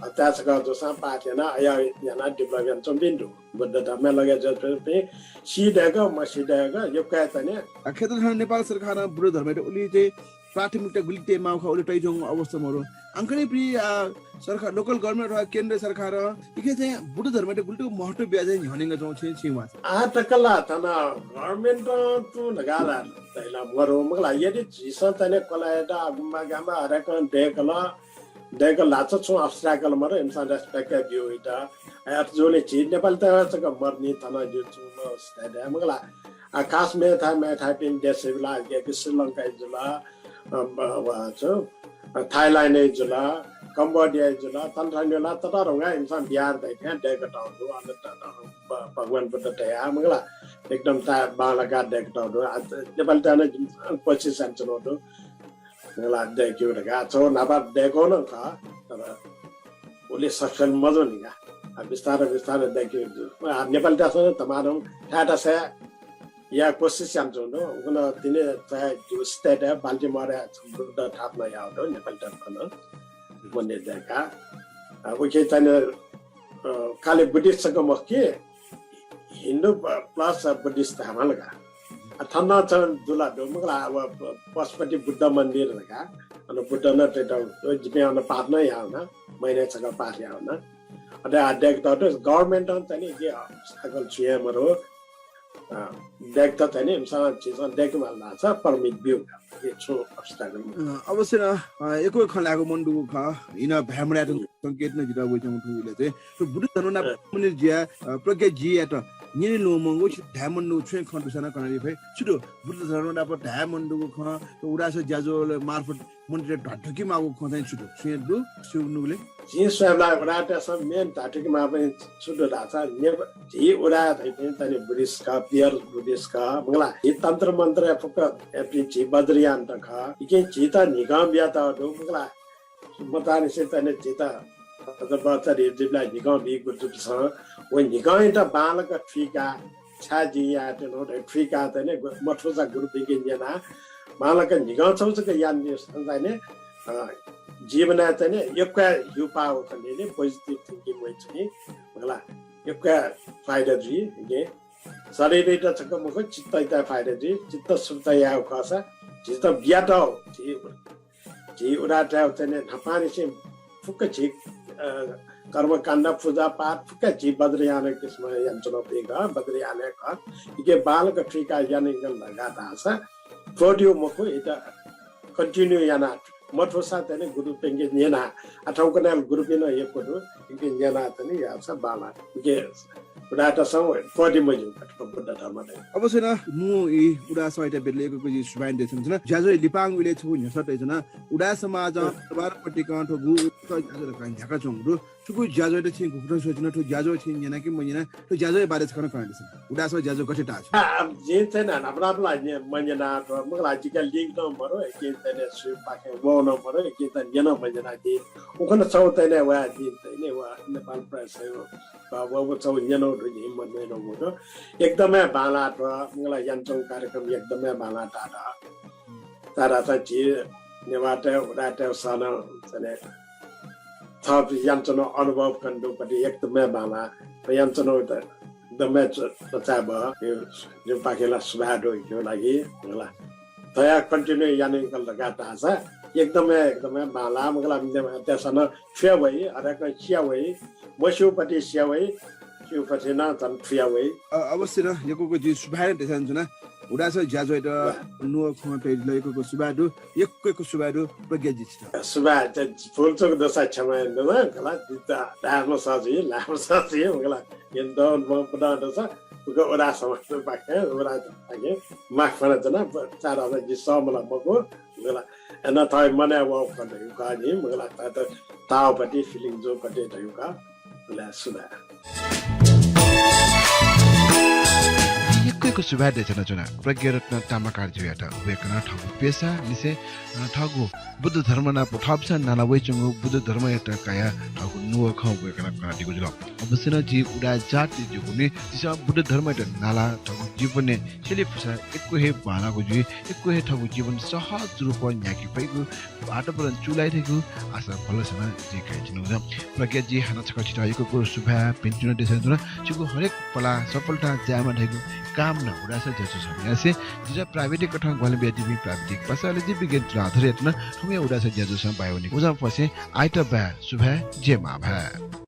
अ, ताय् छकः जूसां पाठ यानाः, अया यानाः develop यानाच्वंपिं दु। बुद्ध धर्मय् लगे जुयाच्वंपिं सी दय्क, मसी दय्क, यक्व चाहिँ नि। अ, खय्‌त थन नेपाल सरकारं बुद्ध धर्मयात उलि चाहिँ प्राथमिकता गुलि तयेमाःगु खः, उलि तयाच्वंगु अवस्था मरु। आंकनं पिं, अ, सरकार, local government अथवा केन्द्र सरकारं इके चाहिँ बुद्ध धर्मयात गुलि तक महत्व बियाः चाहिँ न्ह्यःने यंकाच्वंगु छिं, छिं वाःसा? आः तक ला थन government तुं धकाः ला धाइ ला मरु। मखुला, यदि झीसं चाहिँ नि कलायात गुम्बा गाम्बा हरेकं दय्कल, दय्कल धाःसा छुं obstacle मरु, इमिसं respect याये ब्यू वइत। अ, अथे जूगुलिं झी नेपालीत छकः मदुनि थन ज्यू छुं नं सिधये दया। मखुला, अ, खास मेथाय्, मेथाय्‌पिं देशय् ला, कि श्रीलंकाय् जुल, अ, ब-, व छु, अ, थाइल्याण्डय् जुल, कम्बोडियाय् जुल, थन थन जुल, ततःधंगु इमिसं बिहार धइथें दय्कातःगु दु, अन त, त, ब-, भगवान बुद्ध धयाः, मखुला, एकदम ता-, बांलाकाः दय्कातःगु दु। आ, नेपालीत नं कोसिस यानाच्वनागु दु। मखुला, दय्केगु धकाः छगू न्हापा दय्कूगु नं खः, तर उलि success मजूनि का। आ, बिस्तारं बिस्तारं दय्केगु दु। आ, नेपालीतय्सं नं तमानं थाय् थासय् याये कोसिस यानाच्वंगु दु। उखुन्हु तिनि चाहिँ जिगु state-य् Baltimore-य् छम्ह बुद्ध थापना याःगु दु, नेपालीतय्सं नं मन्दिर दय्काः। अ, उकी चाहिँ नि, अ, खालि Buddhist छकः मखु कि, हिन्दू प-, plus Buddhist धायेमाल का। अ, थन नं छगू दु ला दु, मखुला, व प-, पशुपति बुद्ध मन्दिर धकाः, अन बुद्ध नं तयेत, जिपिं अन पाठ नं याः वना, महिनाय् छकः पाठ याः वना। अथे आ दय्कातःगु दु, government-नं चाहिँ नि इके obstacle छुं हे मरु। अ, दय्केत चाहिँ नि इमिसं झीसं दय्केमाल धाःसा permit ब्यू का। इके छुं obstacle मरु। अ, अवश्य नं, अ, यक्व खँ ल्हायेगु मन दुगु खः। इन भाय् मदयात संकेत नं जितः वइच्वंगु थुगु इलय् चाहिँ। थ्व बुद्ध धर्म नाप अ। मन्दिर जुयाः, अ, प्रज्ञा जीयात न्यने ल्वःमंगु, छि धाये मन दुगु छुं हे खँ दुसा नं कनाबी फइ। छु दु? बुद्ध धर्म नाप धाये मन दुगु खँ, थ्व उदाय् सः ज्याझ्वः मार्फत मनूतय्त ध्वाथुइके माःगु खँ चाहिँ छु दु? छुं हे दु, छु नुगलय्? जिं स्वयेबलय् उदाय्‌तय्सं main ध्वाथुइके माःपिं छु दु धाःसा, नेप-, झी उदाय् धइपिं चाहिँ नि Buddhist खः, pure Buddhist खः, मखुला। झी तन्त्र मन्त्रय् फुक्क, एपिं झी वज्रयानत खः। इकिं झीत न्हिकं बियातःगु दु, मखुला। मचांनिसें चाहिँ नि झीत अझ बच्चा धिबा धिबा ला न्हिकं बी गुरुजुपिन्सं व न्हिकंयात बांलाक थुइकाः छाय् जिं यायेत्यनागु धकाः थुइकाः चाहिँ नि मथूसा गुरुपिंके न्यनाः बांलाक न्हिकं छगू छकः यानादिसँ चाहिँ नि, अ, जीवनय् चाहिँ नि यक्व ह्यूपाः वःगु खनी नि, positive thinking वइच्वनी, मखुला, यक्व फाइदा जुइ। शरीरयात छकः मखु, चित्तयात फाइदा जुइ। चित्त शुद्ध यायेगु खःसा झीत बियातःगु झी झी उदाय्‌तय् चाहिँ नि न्हापांनिसें फुक्क झी, अ, कर्मकाण्ड, पूजापाठ फुक्क झी वज्रयान किसिमं यानाच्वनापिं खः, वज्रयान हे खः। इके बांलाक थुइकाः यानादिल धाःसा त्वःतेगु मखु, इमित continue यानाः मथूसा चाहिँ नि गुरुपिंके न्यनाः, आ, थौंकन्हय् गुरुपिं नं यक्व दु, इमिके न्यनाः चाहिँ नि याःसा बांलाः। इके उदाय्‌तय्सं त्वःते मज्यू का थ्व बुद्ध धर्म धइगु। अवश्य नं, मू ई उदाय् सःयात बेदलय् यक्व यक्व जिं सुभाय् देछानाच्वना। ज्याझ्वः लिपांगु इलय् छगू न्ह्यसः तयाच्वना। उदाय् समाजं दरबार पतिकं थ्व गु उत्सव ज्याझ्वः धकाः न्ह्याकाच्वंगु दु। थुगु ज्याझ्वःयात छिं गुकथं स्वयाच्वना, थ्व ज्याझ्वः छिं न्यना कि मन्यना, थ्व ज्याझ्वःया बारे छकः नं कनादिसँ। उदाय् सः ज्याझ्वः गथे ताः छु? आ, अब जिं चाहिँ नि न्हापा न्हापा ला न्य-, मन्यना, थ्व मखुला, जिके link नं मरु, इकिं चाहिँ नि सुपाखें वःगु नं मरु, इकिं चाहिँ न्यना मन्यना जिं। उखुन्हु छगू चाहिँ नि व जिं चाहिँ नि व नेपाल प्रेस व, व, व छगू न्यनागु दु, जिं मन्यनागु दु। एकदमै बांलाः थ्व, मखुला, यानाच्वंगु कार्यक्रम एकदमै बांलाः ताः। तारा चाहिँ झी नेवाःतय् उदाय्‌तय् सनं चाहिँ थप यानाच्वनागु अनुभव कनेदुगुपति एकदमै बांलाः। यानाच्वनागु एकदमै च्वचाय्‌बहः। जिगु पाखें ला सुभाय् दु जिगु लागि, मखुला। थ्व हे continue यानादिल धकाः धाःसा एकदमै, एकदमै बांलाः, मखुला। नेवाःतय् सनं थुया वइ, हरेकं सिया वइ, मस्यूगुपति सिया वइ, स्यूगुपति नं झन थुया वइ। अ, अवश्य नं, यक्व यक्व जिं सुभाय् देछानाच्वना। उदाय् सर ज्याझ्वःयात नुगः खँ तयादिल, यक्व यक्व सुभाय् दु, यक्व यक्व सुभाय् दु प्रज्ञा जी छित। सुभाय्, भुलचुक दुसा क्षमा यानादिसँ, मखुला। जितः धायेमाःगु जुइ, ल्हायेमाःगु जुइ, मखुला। यंतुं मखुत दुसा, उदाय् समाजपाखें, उदाय् समाजपाखें माफ यानाच्वना, तारा जि सःम्ह ला मखु, मखुला। अन थः मनय् वःगु खँ धयागु खः नि, मखुला। थःत ताःगुपति, feeling जूगुपति धयागु खः। मखुला, सुभाय्। यक्व यक्व सुभाय् देछानाच्वना प्रज्ञारत्न ताम्राकारजुयात। वय्‌कलं थःगु पेसालिसें, अ, थःगु बुद्ध धर्म नाप थःपिन्सं नाला वयाच्वंगु बुद्ध धर्मयात कयाः थःगु नुगः खँ वय्‌कलं कनादीगु जुल। अवश्य नं झी उदाय् जाति जूगुलिं झीसं बुद्ध धर्मयात नालाः थःगु जीवनय् स्यले फुसा यक्व हे बांलाःगु जुइ, यक्व हे थःगु जीवन सहज रूपं न्ह्याके फइगु वातावरण चूलाइ धइगु आशा भलसा नं जिं कयाच्वनागु दु। प्रज्ञा जी, हानं छकः छितः यक्व यक्व सुभाय् भिंतुना देछानाच्वना। छिगु हरेक पलाः सफलतां जायेमा धइगु कामना उदाय् सर ज्याझ्वःसं यासें जितः प्राविधिक कथं ग्वाहालि बियादीपिं प्राविधिक पासालय् जि विज्ञान तुलाधरयात नं थौंया उदाय् सर ज्याझ्वःसं बाय् वनेगु। उजं फसें आइतबाय् सुभाय्, जय मांभाय्।